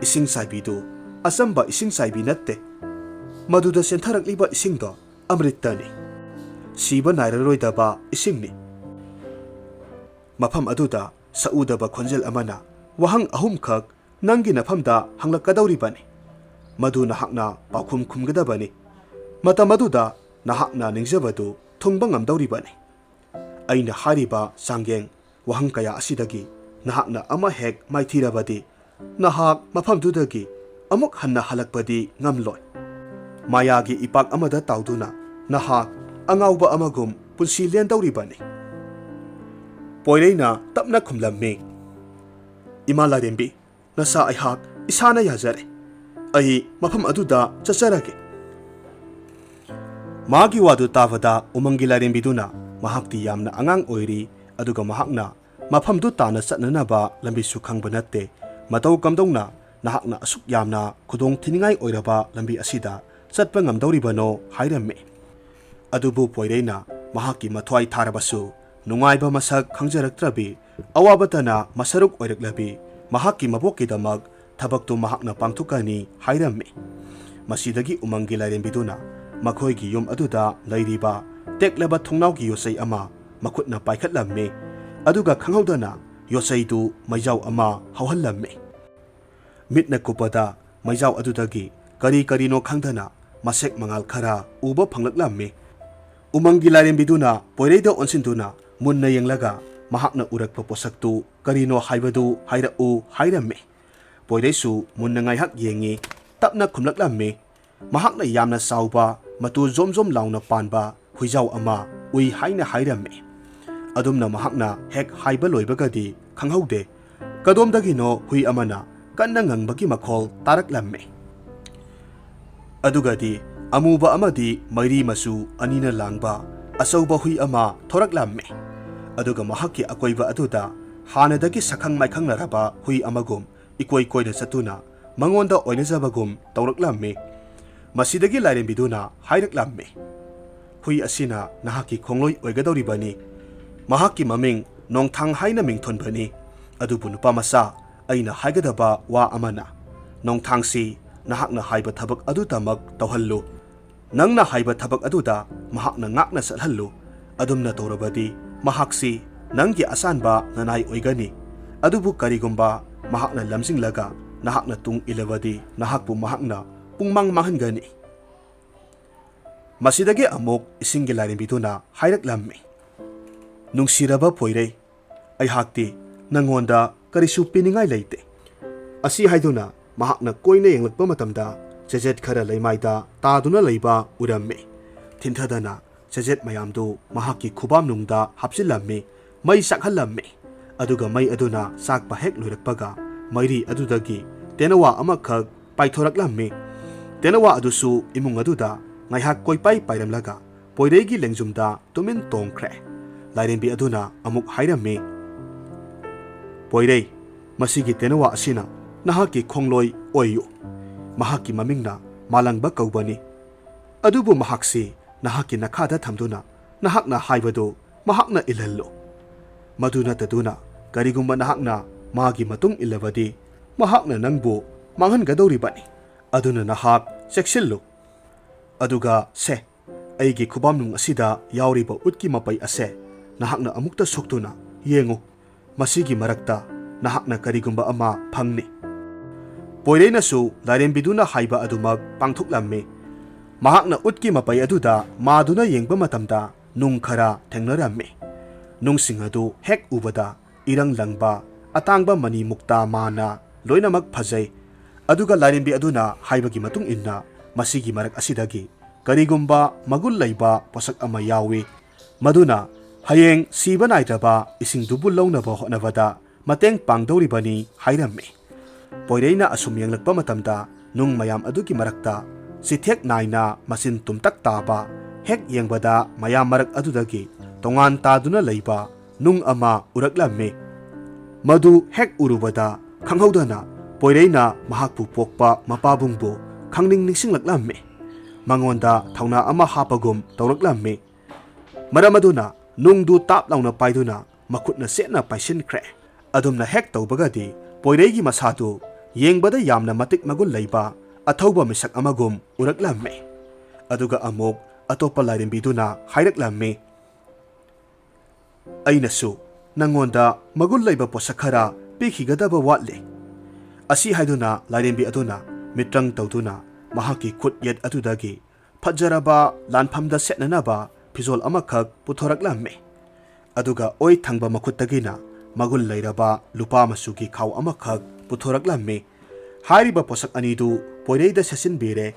ꯏꯁꯤꯡ ꯆꯥꯏꯕꯤꯗꯨ ꯑꯆꯝꯕ ꯏꯁꯤꯡ ꯆꯥꯏꯕꯤ ꯅꯠꯇꯦ꯫ ꯃꯗꯨꯗ ꯆꯦꯟꯊꯔꯛꯂꯤꯕ ꯏꯁꯤꯡꯗꯣ ꯑꯃ꯭ꯔꯤꯠꯇꯅꯤ꯫ ꯁꯤꯕ ꯅꯥꯏꯔꯔꯣꯏꯗꯕ ꯏꯁꯤꯡꯅꯤ꯫ ꯃꯐꯝ ꯑꯗꯨꯗ ꯁꯛꯎꯗꯕ ꯈꯣꯟꯖꯦꯜ ꯑꯃꯅ ꯋꯥꯍꯪ ꯑꯍꯨꯝꯈꯛ ꯅꯪꯒꯤ ꯅꯐꯝꯗ ꯍꯪꯂꯛꯀꯗꯧꯔꯤꯕꯅꯤ꯫ ꯃꯗꯨ ꯅꯍꯥꯛꯅ ꯄꯥꯎꯈꯨꯝ ꯈꯨꯝꯒꯗꯕꯅꯤ꯫ ꯃꯇꯝ ꯑꯗꯨꯗ ꯅꯍꯥꯛꯅ ꯅꯤꯡꯖꯕꯗꯨ ꯊꯨꯡꯕ ꯉꯝꯗꯧꯔꯤꯕꯅꯤ꯫ ꯑꯩꯅ ꯍꯥꯏꯔꯤꯕ ꯆꯥꯡꯌꯦꯡ ꯋꯥꯍꯪ ꯀꯌꯥ ꯑꯁꯤꯗꯒꯤ ꯅꯍꯥꯛꯅ ꯑꯃ ꯍꯦꯛ ꯃꯥꯏꯊꯤꯔꯕꯗꯤ, ꯅꯍꯥꯛ ꯃꯐꯝꯗꯨꯗꯒꯤ ꯑꯃꯨꯛ ꯍꯟꯅ ꯍꯜꯂꯛꯄꯗꯤ ꯉꯝꯂꯣꯏ꯫ ꯃꯥꯌꯥꯒꯤ ꯏꯄꯥꯛ ꯑꯃꯗ ꯇꯥꯎꯗꯨꯅ ꯅꯍꯥꯛ ꯑꯉꯥꯎꯕ ꯑꯃꯒꯨꯝ ꯄꯨꯟꯁꯤ ꯂꯦꯟꯗꯧꯔꯤꯕꯅꯤ꯫ ꯄꯣꯏꯔꯩꯅ ꯇꯞꯅ ꯈꯨꯝꯂꯝꯃꯤ, "ꯏꯃꯥ ꯂꯥꯏꯔꯦꯝꯕꯤ, ꯅꯆꯥ ꯑꯩꯍꯥꯛ ꯏꯁꯥꯅ ꯌꯥꯖꯔꯦ꯫ ꯑꯩ ꯃꯐꯝ ꯑꯗꯨꯗ ꯆꯠꯆꯔꯒꯦ꯫" ꯃꯥꯒꯤ ꯋꯥꯗꯨ ꯇꯥꯕꯗ ꯎꯃꯪꯒꯤ ꯂꯥꯏꯔꯦꯝꯕꯤꯗꯨꯅ ꯃꯍꯥꯛꯇꯤ ꯌꯥꯝꯅ ꯑꯉꯥꯡ ꯑꯣꯏꯔꯤ, ꯑꯗꯨꯒ ꯃꯍꯥꯛꯅ ꯃꯐꯝꯗꯨ ꯇꯥꯟꯅ ꯆꯠꯅꯅꯕ ꯂꯝꯕꯤꯁꯨ ꯈꯪꯕ ꯅꯠꯇꯦ꯫ ꯃꯇꯧ ꯀꯝꯗꯧꯅ ꯅꯍꯥꯛꯅ ꯑꯁꯨꯛ ꯌꯥꯝꯅ ꯈꯨꯗꯣꯡ ꯊꯤꯅꯤꯡꯉꯥꯏ ꯑꯣꯏꯔꯕ ꯂꯝꯕꯤ ꯑꯁꯤꯗ ꯆꯠꯄ ꯉꯝꯗꯧꯔꯤꯕꯅꯣ ꯍꯥꯏꯔꯝꯃꯤ꯫ ꯑꯗꯨꯕꯨ ꯄꯣꯏꯔꯩꯅ ꯃꯍꯥꯛꯀꯤ ꯃꯊ꯭ꯋꯥꯏ ꯊꯥꯔꯕꯁꯨ ꯅꯨꯡꯉꯥꯏꯕ ꯃꯁꯛ ꯈꯪꯖꯔꯛꯇ꯭ꯔꯕꯤ, ꯑꯋꯥꯕꯇꯅ ꯃꯁꯔꯨꯛ ꯑꯣꯏꯔꯛꯂꯕꯤ ꯃꯍꯥꯛꯀꯤ ꯃꯕꯣꯛꯀꯤꯗꯃꯛ ꯊꯕꯛꯇꯨ ꯃꯍꯥꯛꯅ ꯄꯥꯡꯊꯣꯛꯀꯅꯤ ꯍꯥꯏꯔꯝꯃꯤ꯫ ꯃꯁꯤꯗꯒꯤ ꯎꯃꯪꯒꯤ ꯂꯥꯏꯔꯦꯝꯕꯤꯗꯨꯅ ꯃꯈꯣꯏꯒꯤ ꯌꯨꯝ ꯑꯗꯨꯗ ꯂꯩꯔꯤꯕ ꯇꯦꯛꯂꯕ ꯊꯣꯡꯅꯥꯎꯒꯤ ꯌꯣꯠꯆꯩ ꯑꯃ ꯃꯈꯨꯠꯅ ꯄꯥꯏꯈꯠꯂꯝꯃꯤ꯫ ꯑꯗꯨꯒ ꯈꯪꯍꯧꯗꯅ ꯌꯣꯠꯆꯩꯗꯨ ꯃꯩꯖꯥꯎ ꯑꯃ ꯍꯧꯍꯜꯂꯝꯃꯤ꯫ ꯃꯤꯠꯅ ꯀꯨꯞꯄꯗ ꯃꯩꯖꯥꯎ ꯑꯗꯨꯗꯒꯤ ꯀꯔꯤ ꯀꯔꯤꯅꯣ ꯈꯪꯗꯅ ꯃꯁꯦꯛ ꯃꯉꯥꯜ ꯈꯔ ꯎꯕ ꯐꯪꯂꯛꯂꯝꯃꯤ꯫ ꯎꯃꯪꯒꯤ ꯂꯥꯏꯔꯦꯝꯕꯤꯗꯨꯅ ꯄꯣꯏꯔꯩꯗ ꯑꯣꯟꯁꯤꯟꯗꯨꯅ ꯃꯨꯟꯅ ꯌꯦꯡꯂꯒ ꯃꯍꯥꯛꯅ ꯎꯔꯛꯄ ꯄꯣꯠꯁꯛꯇꯨ ꯀꯔꯤꯅꯣ ꯍꯥꯏꯕꯗꯨ ꯍꯥꯏꯔꯛꯎ ꯍꯥꯏꯔꯝꯃꯤ꯫ ꯄꯣꯏꯔꯩꯁꯨ ꯃꯨꯟꯅ ꯉꯥꯏꯍꯥꯛ ꯌꯦꯡꯉꯤ꯫ ꯇꯞꯅ ꯈꯨꯝꯂꯛꯂꯝꯃꯤ꯫ ꯃꯍꯥꯛꯅ ꯌꯥꯝꯅ ꯆꯥꯎꯕ, ꯃꯇꯨ ꯖꯣꯝ ꯖꯣꯝ ꯂꯥꯎꯅ ꯄꯥꯟꯕ ꯍꯨꯏꯖꯥꯎ ꯑꯃ ꯎꯏ ꯍꯥꯏꯅ ꯍꯥꯏꯔꯝꯃꯤ꯫ ꯑꯗꯨꯝꯅ ꯃꯍꯥꯛꯅ ꯍꯦꯛ ꯍꯥꯏꯕ ꯂꯣꯏꯕꯒꯗꯤ ꯈꯪꯍꯧꯗꯦ, ꯀꯗꯣꯝꯗꯒꯤꯅꯣ ꯍꯨꯏ ꯑꯃꯅ ꯀꯟꯅ ꯉꯪꯕꯒꯤ ꯃꯈꯣꯜ ꯇꯥꯔꯛꯂꯝꯃꯤ꯫ ꯑꯗꯨꯒꯗꯤ ꯑꯃꯨꯕ ꯑꯃꯗꯤ ꯃꯩꯔꯤ ꯃꯆꯨ ꯑꯅꯤꯅ ꯂꯥꯡꯕ ꯑꯆꯧꯕ ꯍꯨꯏ ꯑꯃ ꯊꯣꯔꯛꯂꯝꯃꯤ꯫ ꯑꯗꯨꯒ ꯃꯍꯥꯛꯀꯤ ꯑꯀꯣꯏꯕ ꯑꯗꯨꯗ ꯍꯥꯟꯅꯗꯒꯤ ꯁꯛꯈꯪ ꯃꯥꯏꯈꯪꯅꯔꯕ ꯍꯨꯏ ꯑꯃꯒꯨꯝ ꯏꯀꯣꯏ ꯀꯣꯏꯅ ꯆꯠꯇꯨꯅ ꯃꯉꯣꯟꯗ ꯑꯣꯏꯅꯖꯕꯒꯨꯝ ꯇꯧꯔꯛꯂꯝꯃꯤ꯫ ꯃꯁꯤꯗꯒꯤ ꯂꯥꯏꯔꯦꯝꯕꯤꯗꯨꯅ ꯍꯥꯏꯔꯛꯂꯝꯃꯤ, "ꯍꯨꯏ ꯑꯁꯤꯅ ꯅꯍꯥꯛꯀꯤ ꯈꯣꯡꯂꯣꯏ ꯑꯣꯏꯒꯗꯧꯔꯤꯕꯅꯤ꯫ ꯃꯍꯥꯛꯀꯤ ꯃꯃꯤꯡ ꯅꯣꯡꯊꯥꯡ ꯍꯥꯏꯅ ꯃꯤꯡꯊꯣꯟꯕꯅꯤ꯫ ꯑꯗꯨꯕꯨ ꯅꯨꯄꯥ ꯃꯆꯥ, ꯑꯩꯅ ꯍꯥꯏꯒꯗꯕ ꯋꯥ ꯑꯃꯅ, ꯅꯣꯡꯊꯥꯡꯁꯤ ꯅꯍꯥꯛꯅ ꯍꯥꯏꯕ ꯊꯕꯛ ꯑꯗꯨꯇꯃꯛ ꯇꯧꯍꯜꯂꯨ꯫ ꯅꯪꯅ ꯍꯥꯏꯕ ꯊꯕꯛ ꯑꯗꯨꯗ ꯃꯍꯥꯛꯅ ꯉꯥꯛꯅ ꯆꯠꯍꯜꯂꯨ꯫ ꯑꯗꯨꯝꯅ ꯇꯧꯔꯕꯗꯤ ꯃꯍꯥꯛꯁꯤ ꯅꯪꯒꯤ ꯑꯆꯥꯟꯕ ꯅꯅꯥꯏ ꯑꯣꯏꯒꯅꯤ꯫ ꯑꯗꯨꯕꯨ ꯀꯔꯤꯒꯨꯝꯕ ꯃꯍꯥꯛꯅ ꯂꯝꯖꯤꯡꯂꯒ ꯅꯍꯥꯛꯅ ꯇꯨꯡ ꯏꯜꯂꯕꯗꯤ ꯅꯍꯥꯛꯄꯨ ꯃꯍꯥꯛꯅ ꯄꯨꯡꯃꯥꯡ ꯃꯥꯡꯍꯟꯒꯅꯤ"꯫ ꯃꯁꯤꯗꯒꯤ ꯑꯃꯨꯛ ꯏꯁꯤꯡꯒꯤ ꯂꯥꯏꯔꯦꯝꯕꯤꯗꯨꯅ ꯍꯥꯏꯔꯛꯂꯝꯃꯤ, "ꯅꯨꯡꯁꯤꯔꯕ ꯄꯣꯏꯔꯩ, ꯑꯩꯍꯥꯛꯇꯤ ꯅꯪꯉꯣꯟꯗ ꯀꯔꯤꯁꯨ ꯄꯤꯅꯤꯡꯉꯥꯏ ꯂꯩꯇꯦ"꯫ ꯑꯁꯤ ꯍꯥꯏꯗꯨꯅ ꯃꯍꯥꯛꯅ ꯀꯣꯏꯅ ꯌꯦꯡꯂꯛꯄ ꯃꯇꯝꯗ ꯆꯦꯖꯦꯠ ꯈꯔ ꯂꯩꯃꯥꯏꯗ ꯇꯥꯗꯨꯅ ꯂꯩꯕ ꯎꯔꯝꯃꯤ꯫ ꯊꯤꯟꯊꯗꯅ ꯆꯦꯖꯦꯠ ꯃꯌꯥꯝꯗꯨ ꯃꯍꯥꯛꯀꯤ ꯈꯨꯕꯥꯝꯅꯨꯡꯗ ꯍꯥꯞꯆꯤꯜꯂꯝꯃꯤ, ꯃꯩ ꯆꯥꯛꯍꯜꯂꯝꯃꯤ꯫ ꯑꯗꯨꯒ ꯃꯩ ꯑꯗꯨꯅ ꯆꯥꯛꯄ ꯍꯦꯛ ꯂꯣꯏꯔꯛꯄꯒ ꯃꯩꯔꯤ ꯑꯗꯨꯗꯒꯤ ꯇꯦꯅꯋꯥ ꯑꯃꯈꯛ ꯄꯥꯏꯊꯣꯔꯛꯂꯝꯃꯤ꯫ ꯇꯦꯅꯋꯥ ꯑꯗꯨꯁꯨ ꯏꯃꯨꯡ ꯑꯗꯨꯗ ꯉꯥꯏꯍꯥꯛ ꯀꯣꯏꯄꯥꯏ ꯄꯥꯏꯔꯝꯂꯒ ꯄꯣꯏꯔꯩꯒꯤ ꯂꯦꯡꯖꯨꯝꯗ ꯇꯨꯃꯤꯟ ꯇꯣꯡꯈ꯭ꯔꯦ꯫ ꯂꯥꯏꯔꯦꯝꯕꯤ ꯑꯗꯨꯅ ꯑꯃꯨꯛ ꯍꯥꯏꯔꯝꯃꯤ, "ꯄꯣꯏꯔꯩ, ꯃꯁꯤꯒꯤ ꯇꯦꯅꯋꯥ ꯑꯁꯤꯅ ꯅꯍꯥꯛꯀꯤ ꯈꯣꯡꯂꯣꯏ ꯑꯣꯏꯌꯨ꯫ ꯃꯍꯥꯛꯀꯤ ꯃꯃꯤꯡꯅ ꯃꯥꯂꯪꯕ ꯀꯧꯕꯅꯤ꯫ ꯑꯗꯨꯕꯨ ꯃꯍꯥꯛꯁꯤ ꯅꯍꯥꯛꯀꯤ ꯅꯈꯥꯗ ꯊꯝꯗꯨꯅ ꯅꯍꯥꯛꯅ ꯍꯥꯏꯕꯗꯨ ꯃꯍꯥꯛꯅ ꯏꯜꯍꯜꯂꯨ꯫ ꯃꯗꯨ ꯅꯠꯇꯗꯨꯅ ꯀꯔꯤꯒꯨꯝꯕ ꯅꯍꯥꯛꯅ ꯃꯥꯒꯤ ꯃꯇꯨꯡ ꯏꯜꯂꯕꯗꯤ ꯃꯍꯥꯛꯅ ꯅꯪꯕꯨ ꯃꯥꯡꯍꯟꯒꯗꯧꯔꯤꯕꯅꯤ꯫ ꯑꯗꯨꯅ ꯅꯍꯥꯛ ꯆꯦꯛꯁꯤꯜꯂꯨ꯫ ꯑꯗꯨꯒ ꯁꯦ, ꯑꯩꯒꯤ ꯈꯨꯕꯥꯝꯅꯨꯡ ꯑꯁꯤꯗ ꯌꯥꯎꯔꯤꯕ ꯎꯠꯀꯤ ꯃꯄꯩ ꯑꯁꯦ ꯅꯍꯥꯛꯅ ꯑꯃꯨꯛꯇ ꯁꯣꯛꯇꯨꯅ ꯌꯦꯡꯉꯨ꯫ ꯃꯁꯤꯒꯤ ꯃꯔꯛꯇ ꯅꯍꯥꯛꯅ ꯀꯔꯤꯒꯨꯝꯕ ꯑꯃ ꯐꯪꯅꯤ"꯫ ꯄꯣꯏꯔꯩꯅꯁꯨ ꯂꯥꯏꯔꯦꯝꯕꯤꯗꯨꯅ ꯍꯥꯏꯕ ꯑꯗꯨꯃꯛ ꯄꯥꯡꯊꯣꯛꯂꯝꯃꯤ꯫ ꯃꯍꯥꯛꯅ ꯎꯠꯀꯤ ꯃꯄꯩ ꯑꯗꯨꯗ ꯃꯥꯗꯨꯅ ꯌꯦꯡꯕ ꯃꯇꯝꯗ ꯅꯨꯡ ꯈꯔ ꯊꯦꯡꯅꯔꯝꯃꯤ꯫ ꯅꯨꯡꯁꯤꯡ ꯑꯗꯨ ꯍꯦꯛ ꯎꯕꯗ ꯏꯔꯪ ꯂꯪꯕ ꯑꯇꯥꯡꯕ ꯃꯅꯤ ꯃꯨꯛꯇꯥ ꯃꯥꯅ ꯂꯣꯏꯅꯃꯛ ꯐꯖꯩ꯫ ꯑꯗꯨꯒ ꯂꯥꯏꯔꯦꯝꯕꯤ ꯑꯗꯨꯅ ꯍꯥꯏꯕꯒꯤ ꯃꯇꯨꯡ ꯏꯟꯅ ꯃꯁꯤꯒꯤ ꯃꯔꯛ ꯑꯁꯤꯗꯒꯤ ꯀꯔꯤꯒꯨꯝꯕ ꯃꯒꯨꯟ ꯂꯩꯕ ꯄꯣꯠꯁꯛ ꯑꯃ ꯌꯥꯎꯏ, ꯃꯗꯨꯅ ꯍꯌꯦꯡ ꯁꯤꯕ ꯅꯥꯏꯗ꯭ꯔꯕ ꯏꯁꯤꯡꯗꯨꯕꯨ ꯂꯧꯅꯕ ꯍꯣꯠꯅꯕꯗ ꯃꯇꯦꯡ ꯄꯥꯡꯗꯧꯔꯤꯕꯅꯤ ꯍꯥꯏꯔꯝꯃꯤ꯫ ꯄꯣꯏꯔꯩꯅ ꯑꯁꯨꯝ ꯌꯦꯡꯂꯛꯄ ꯃꯇꯝꯗ ꯅꯨꯡ ꯃꯌꯥꯝ ꯑꯗꯨꯒꯤ ꯃꯔꯛꯇ ꯆꯤꯊꯦꯛ ꯅꯥꯏꯅ ꯃꯆꯤꯟ ꯇꯨꯝꯇꯛ ꯇꯥꯕ, ꯍꯦꯛ ꯌꯦꯡꯕꯗ ꯃꯌꯥꯝ ꯃꯔꯛ ꯑꯗꯨꯗꯒꯤ ꯇꯣꯉꯥꯟ ꯇꯥꯗꯨꯅ ꯂꯩꯕ ꯅꯨꯡ ꯑꯃ ꯎꯔꯛꯂꯝꯃꯤ꯫ ꯃꯗꯨ ꯍꯦꯛ ꯎꯔꯨꯕꯗ ꯈꯪꯍꯧꯗꯅ ꯄꯣꯏꯔꯩꯅ ꯃꯍꯥꯛꯄꯨ ꯄꯣꯛꯄ ꯃꯄꯥꯕꯨꯡꯕꯨ ꯈꯪꯅꯤꯡ ꯅꯤꯡꯁꯤꯡꯂꯛꯂꯝꯃꯤ꯫ ꯃꯉꯣꯟꯗ ꯊꯧꯅꯥ ꯑꯃ ꯍꯥꯞꯄꯒꯨꯝ ꯇꯧꯔꯛꯂꯝꯃꯤ꯫ ꯃꯔꯝ ꯑꯗꯨꯅ ꯅꯨꯡꯗꯨ ꯇꯥꯞ ꯂꯥꯎꯅ ꯄꯥꯏꯗꯨꯅ ꯃꯈꯨꯠꯅ ꯆꯦꯠꯅ ꯄꯥꯏꯁꯤꯟꯈ꯭ꯔꯦ꯫ ꯑꯗꯨꯝꯅ ꯍꯦꯛ ꯇꯧꯕꯒꯗꯤ ꯄꯣꯏꯔꯩꯒꯤ ꯃꯁꯥꯗꯨ ꯌꯦꯡꯕꯗ ꯌꯥꯝꯅ ꯃꯇꯤꯛ ꯃꯒꯨꯟ ꯂꯩꯕ ꯑꯊꯧꯕ ꯃꯤꯁꯛ ꯑꯃꯒꯨꯝ ꯎꯔꯛꯂꯝꯃꯤ꯫ ꯑꯗꯨꯒ ꯑꯃꯨꯛ ꯑꯇꯣꯞꯄ ꯂꯥꯏꯔꯦꯝꯕꯤꯗꯨꯅ ꯍꯥꯏꯔꯛꯂꯝꯃꯤ, "ꯑꯩꯅꯁꯨ ꯅꯪꯉꯣꯟꯗ ꯃꯒꯨꯟ ꯂꯩꯕ ꯄꯣꯠꯁꯛ ꯈꯔ ꯄꯤꯈꯤꯒꯗꯕ ꯋꯥꯠꯂꯤ꯫" ꯑꯁꯤ ꯍꯥꯏꯗꯨꯅ ꯂꯥꯏꯔꯦꯝꯕꯤ ꯑꯗꯨꯅ ꯃꯤꯇ꯭ꯔꯪ ꯇꯧꯗꯨꯅ ꯃꯍꯥꯛꯀꯤ ꯈꯨꯠ ꯌꯦꯠ ꯑꯗꯨꯗꯒꯤ ꯐꯖꯔꯕ ꯂꯥꯟꯐꯝꯗ ꯁꯦꯠꯅꯅꯕ ꯐꯤꯖꯣꯜ ꯑꯃꯈꯛ ꯄꯨꯊꯣꯔꯛꯂꯝꯃꯤ꯫ ꯑꯗꯨꯒ ꯑꯣꯏ ꯊꯪꯕ ꯃꯈꯨꯠꯇꯒꯤꯅ ꯃꯒꯨꯟ ꯂꯩꯔꯕ ꯂꯨꯄꯥ ꯃꯆꯨꯒꯤ ꯈꯥꯎ ꯑꯃꯈꯛ ꯄꯨꯊꯣꯔꯛꯂꯝꯃꯤ꯫ ꯍꯥꯏꯔꯤꯕ ꯄꯣꯠꯁꯛ ꯑꯅꯤꯗꯨ ꯄꯣꯏꯔꯩꯗ ꯁꯦꯠꯆꯤꯟꯕꯤꯔꯦ꯫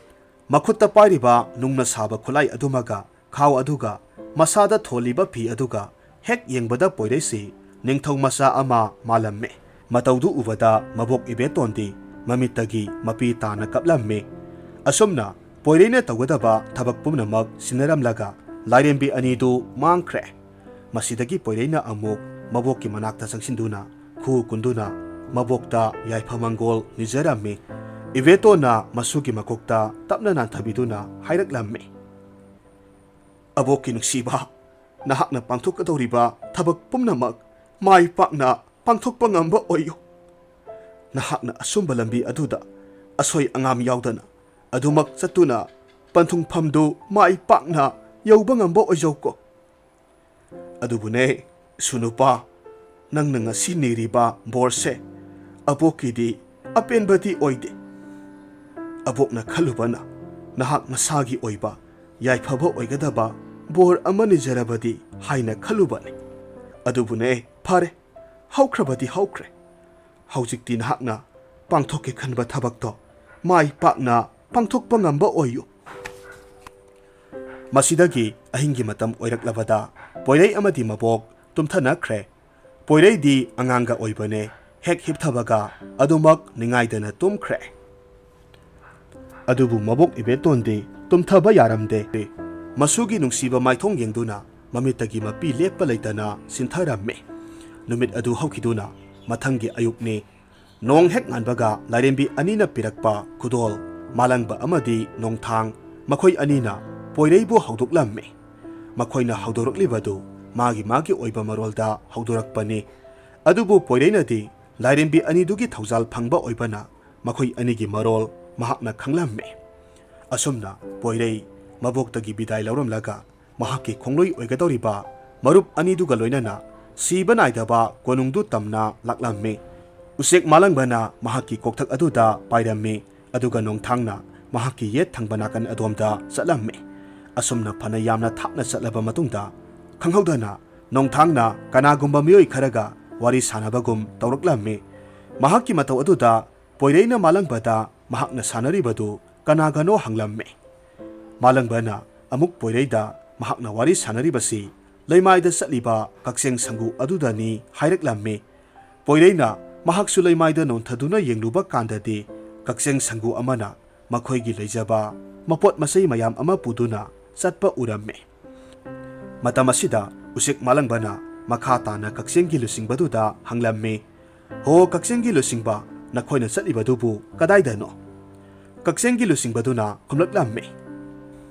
ꯃꯈꯨꯠꯇ ꯄꯥꯏꯔꯤꯕ ꯅꯨꯡꯅ ꯁꯥꯕ ꯈꯨꯠꯂꯥꯏ ꯑꯗꯨꯃꯒ ꯈꯥꯎ ꯑꯗꯨꯒ ꯃꯁꯥꯗ ꯊꯣꯜꯂꯤꯕ ꯐꯤ ꯑꯗꯨꯒ ꯍꯦꯛ ꯌꯦꯡꯕꯗ ꯄꯣꯏꯔꯩꯁꯤ ꯅꯤꯡꯊꯧ ꯃꯆꯥ ꯑꯃ ꯃꯥꯜꯂꯝꯃꯤ꯫ ꯃꯇꯧꯗꯨ ꯎꯕꯗ ꯃꯕꯣꯛ ꯏꯕꯦꯇꯣꯟꯗꯤ ꯃꯃꯤꯠꯇꯒꯤ ꯃꯄꯤ ꯇꯥꯅ ꯀꯞꯂꯝꯃꯤ꯫ ꯑꯁꯨꯝꯅ ꯄꯣꯏꯔꯩꯅ ꯇꯧꯒꯗꯕ ꯊꯕꯛ ꯄꯨꯝꯅꯃꯛ ꯁꯤꯟꯅꯔꯝꯂꯒ ꯂꯥꯏꯔꯦꯝꯕꯤ ꯑꯅꯤꯗꯨ ꯃꯥꯡꯈ꯭ꯔꯦ꯫ ꯃꯁꯤꯗꯒꯤ ꯄꯣꯏꯔꯩꯅ ꯑꯃꯨꯛ ꯃꯕꯣꯛꯀꯤ ꯃꯅꯥꯛꯇ ꯆꯪꯁꯤꯟꯗꯨꯅ ꯈꯨ ꯀꯨꯟꯗꯨꯅ ꯃꯕꯣꯛꯇ ꯌꯥꯏꯐ ꯃꯪꯒꯣꯜ ꯅꯤꯖꯔꯝꯃꯤ꯫ ꯏꯕꯦꯇꯣꯟꯅ ꯃꯁꯨꯒꯤ ꯃꯀꯣꯛꯇ ꯇꯞꯅ ꯅꯥꯟꯊꯕꯤꯗꯨꯅ ꯍꯥꯏꯔꯛꯂꯝꯃꯤ, "ꯑꯕꯣꯛꯀꯤ ꯅꯨꯡꯁꯤꯕ, ꯅꯍꯥꯛꯅ ꯄꯥꯡꯊꯣꯛꯀꯗꯧꯔꯤꯕ ꯊꯕꯛ ꯄꯨꯝꯅꯃꯛ ꯃꯥꯏ ꯄꯥꯛꯅ ꯄꯥꯡꯊꯣꯛꯄ ꯉꯝꯕ ꯑꯣꯏꯌꯨ꯫ ꯅꯍꯥꯛꯅ ꯑꯆꯨꯝꯕ ꯂꯝꯕꯤ ꯑꯗꯨꯗ ꯑꯁꯣꯏ ꯑꯉꯥꯝ ꯌꯥꯎꯗꯅ ꯑꯗꯨꯃꯛ ꯆꯠꯇꯨꯅ ꯄꯟꯊꯨꯡꯐꯝꯗꯨ ꯃꯥꯏ ꯄꯥꯛꯅ ꯌꯧꯕ ꯉꯝꯕ ꯑꯣꯏꯖꯧꯀꯣ꯫" ꯑꯗꯨꯕꯨꯅꯦ, ꯁꯨꯅꯨꯄꯥ, ꯅꯪꯅ ꯉꯁꯤ ꯅꯤꯔꯤꯕ ꯕꯣꯔꯁꯦ ꯑꯕꯣꯛꯀꯤꯗꯤ ꯑꯄꯦꯟꯕꯗꯤ ꯑꯣꯏꯗꯦ꯫ ꯑꯕꯣꯛꯅ ꯈꯜꯂꯨꯕꯅ ꯅꯍꯥꯛ ꯅꯁꯥꯒꯤ ꯑꯣꯏꯕ ꯌꯥꯏꯐꯕ ꯑꯣꯏꯒꯗꯕ ꯕꯣꯔ ꯑꯃ ꯅꯤꯖꯔꯕꯗꯤ ꯍꯥꯏꯅ ꯈꯜꯂꯨꯕꯅꯤ꯫ ꯑꯗꯨꯕꯨꯅꯦ, ꯐꯔꯦ, ꯍꯧꯈ꯭ꯔꯕꯗꯤ ꯍꯧꯈ꯭ꯔꯦ꯫ ꯍꯧꯖꯤꯛꯇꯤ ꯅꯍꯥꯛꯅ ꯄꯥꯡꯊꯣꯛꯀꯦ ꯈꯟꯕ ꯊꯕꯛꯇꯣ ꯃꯥꯏ ꯄꯥꯛꯅ ꯄꯥꯡꯊꯣꯛꯄ ꯉꯝꯕ ꯑꯣꯏꯌꯨ꯫ ꯃꯁꯤꯗꯒꯤ ꯑꯍꯤꯡꯒꯤ ꯃꯇꯝ ꯑꯣꯏꯔꯛꯂꯕꯗ ꯄꯣꯏꯔꯩ ꯑꯃꯗꯤ ꯃꯕꯣꯛ ꯇꯨꯝꯊꯅꯈ꯭ꯔꯦ꯫ ꯄꯣꯏꯔꯩꯗꯤ ꯑꯉꯥꯡꯒ ꯑꯣꯏꯕꯅꯦ, ꯍꯦꯛ ꯍꯤꯞꯊꯕꯒ ꯑꯗꯨꯃꯛ ꯅꯤꯡꯉꯥꯏꯗꯅ ꯇꯨꯝꯈ꯭ꯔꯦ꯫ ꯑꯗꯨꯕꯨ ꯃꯕꯣꯛ ꯏꯕꯦꯇꯣꯟꯗꯤ ꯇꯨꯝꯊꯕ ꯌꯥꯔꯝꯗꯦ꯫ ꯃꯁꯨꯒꯤ ꯅꯨꯡꯁꯤꯕ ꯃꯥꯏꯊꯣꯡ ꯌꯦꯡꯗꯨꯅ ꯃꯃꯤꯠꯇꯒꯤ ꯃꯄꯤ ꯂꯦꯞꯄ ꯂꯩꯇꯅ ꯁꯤꯟꯊꯔꯝꯃꯤ꯫ ꯅꯨꯃꯤꯠ ꯑꯗꯨ ꯍꯧꯈꯤꯗꯨꯅ ꯃꯊꯪꯒꯤ ꯑꯌꯨꯛꯅꯤ꯫ ꯅꯣꯡ ꯍꯦꯛ ꯉꯥꯟꯕꯒ ꯂꯥꯏꯔꯦꯝꯕꯤ ꯑꯅꯤꯅ ꯄꯤꯔꯛꯄ ꯈꯨꯗꯣꯜ, ꯃꯥꯂꯪꯕ ꯑꯃꯗꯤ ꯅꯣꯡꯊꯥꯡ, ꯃꯈꯣꯏ ꯑꯅꯤꯅ ꯄꯣꯏꯔꯩꯕꯨ ꯍꯧꯗꯣꯛꯂꯝꯃꯤ꯫ ꯃꯈꯣꯏꯅ ꯍꯧꯗꯣꯔꯛꯂꯤꯕꯗꯨ ꯃꯥꯒꯤ ꯃꯥꯒꯤ ꯑꯣꯏꯕ ꯃꯔꯣꯜꯗ ꯍꯧꯗꯣꯔꯛꯄꯅꯤ꯫ ꯑꯗꯨꯕꯨ ꯄꯣꯏꯔꯩꯅꯗꯤ ꯂꯥꯏꯔꯦꯝꯕꯤ ꯑꯅꯤꯗꯨꯒꯤ ꯊꯧꯖꯥꯜ ꯐꯪꯕ ꯑꯣꯏꯕꯅ ꯃꯈꯣꯏ ꯑꯅꯤꯒꯤ ꯃꯔꯣꯜ ꯃꯍꯥꯛꯅ ꯈꯪꯂꯝꯃꯤ꯫ ꯑꯁꯨꯝꯅ ꯄꯣꯏꯔꯩ ꯃꯕꯣꯛꯇꯒꯤ ꯕꯤꯗꯥꯏ ꯂꯧꯔꯝꯂꯒ ꯃꯍꯥꯛꯀꯤ ꯈꯣꯡꯂꯣꯏ ꯑꯣꯏꯒꯗꯧꯔꯤꯕ ꯃꯔꯨꯞ ꯑꯅꯤꯗꯨꯒ ꯂꯣꯏꯅꯅ ꯁꯤꯕ ꯅꯥꯏꯗꯕ ꯀꯣꯅꯨꯡꯗꯨ ꯇꯝꯅ ꯂꯥꯛꯂꯝꯃꯤ꯫ ꯎꯆꯦꯛ ꯃꯥꯂꯪꯕꯅ ꯃꯍꯥꯛꯀꯤ ꯀꯣꯛꯊꯛ ꯑꯗꯨꯗ ꯄꯥꯏꯔꯝꯃꯤ, ꯑꯗꯨꯒ ꯅꯣꯡꯊꯥꯡꯅ ꯃꯍꯥꯛꯀꯤ ꯌꯦꯠ ꯊꯪꯕ ꯅꯥꯀꯟ ꯑꯗꯣꯝꯗ ꯆꯠꯂꯝꯃꯤ꯫ ꯑꯁꯨꯝꯅ ꯐꯅ ꯌꯥꯝꯅ ꯊꯥꯞꯅ ꯆꯠꯂꯕ ꯃꯇꯨꯡꯗ, ꯈꯪꯍꯧꯗꯅ ꯅꯣꯡꯊꯥꯡꯅ ꯀꯅꯥꯒꯨꯝꯕ ꯃꯤꯑꯣꯏ ꯈꯔꯒ ꯋꯥꯔꯤ ꯁꯥꯟꯅꯕꯒꯨꯝ ꯇꯧꯔꯛꯂꯝꯃꯤ꯫ ꯃꯍꯥꯛꯀꯤ ꯃꯇꯧ ꯑꯗꯨꯗ ꯄꯣꯏꯔꯩꯅ ꯃꯥꯂꯪꯕꯗ ꯃꯍꯥꯛꯅ ꯁꯥꯟꯅꯔꯤꯕꯗꯨ ꯀꯅꯥꯒꯅꯣ ꯍꯪꯂꯝꯃꯤ꯫ ꯃꯥꯂꯪꯕꯅ ꯑꯃꯨꯛ ꯄꯣꯏꯔꯩꯗ ꯃꯍꯥꯛꯅ ꯋꯥꯔꯤ ꯁꯥꯟꯅꯔꯤꯕꯁꯤ ꯂꯩꯃꯥꯏꯗ ꯆꯠꯂꯤꯕ ꯀꯛꯆꯦꯡ ꯁꯪꯒꯨ ꯑꯗꯨꯗꯅꯤ ꯍꯥꯏꯔꯛꯂꯝꯃꯤ꯫ ꯄꯣꯏꯔꯩꯅ ꯃꯍꯥꯛꯁꯨ ꯂꯩꯃꯥꯏꯗ ꯅꯣꯟꯊꯗꯨꯅ ꯌꯦꯡꯂꯨꯕ ꯀꯥꯟꯗꯗꯤ, ꯀꯛꯆꯦꯡ ꯁꯪꯒꯨ ꯑꯃꯅ ꯃꯈꯣꯏꯒꯤ ꯂꯩꯖꯕ ꯃꯄꯣꯠ ꯃꯆꯩ ꯃꯌꯥꯝ ꯑꯃ ꯄꯨꯗꯨꯅ ꯆꯠꯄ ꯎꯔꯝꯃꯤ꯫ ꯃꯇꯝ ꯑꯁꯤꯗ ꯎꯆꯦꯛ ꯃꯥꯂꯪꯕꯅ ꯃꯈꯥ ꯇꯥꯅ ꯀꯛꯆꯦꯡꯒꯤ ꯂꯨꯆꯤꯡꯕꯗꯨꯗ ꯍꯪꯂꯝꯃꯤ, "ꯍꯣ ꯀꯛꯆꯦꯡꯒꯤ ꯂꯨꯆꯤꯡꯕ, ꯅꯈꯣꯏꯅ ꯆꯠꯂꯤꯕꯗꯨꯕꯨ ꯀꯗꯥꯏꯗꯅꯣ?" ꯀꯛꯆꯦꯡꯒꯤ ꯂꯨꯆꯤꯡꯕꯗꯨꯅ ꯈꯨꯝꯂꯛꯂꯝꯃꯤ,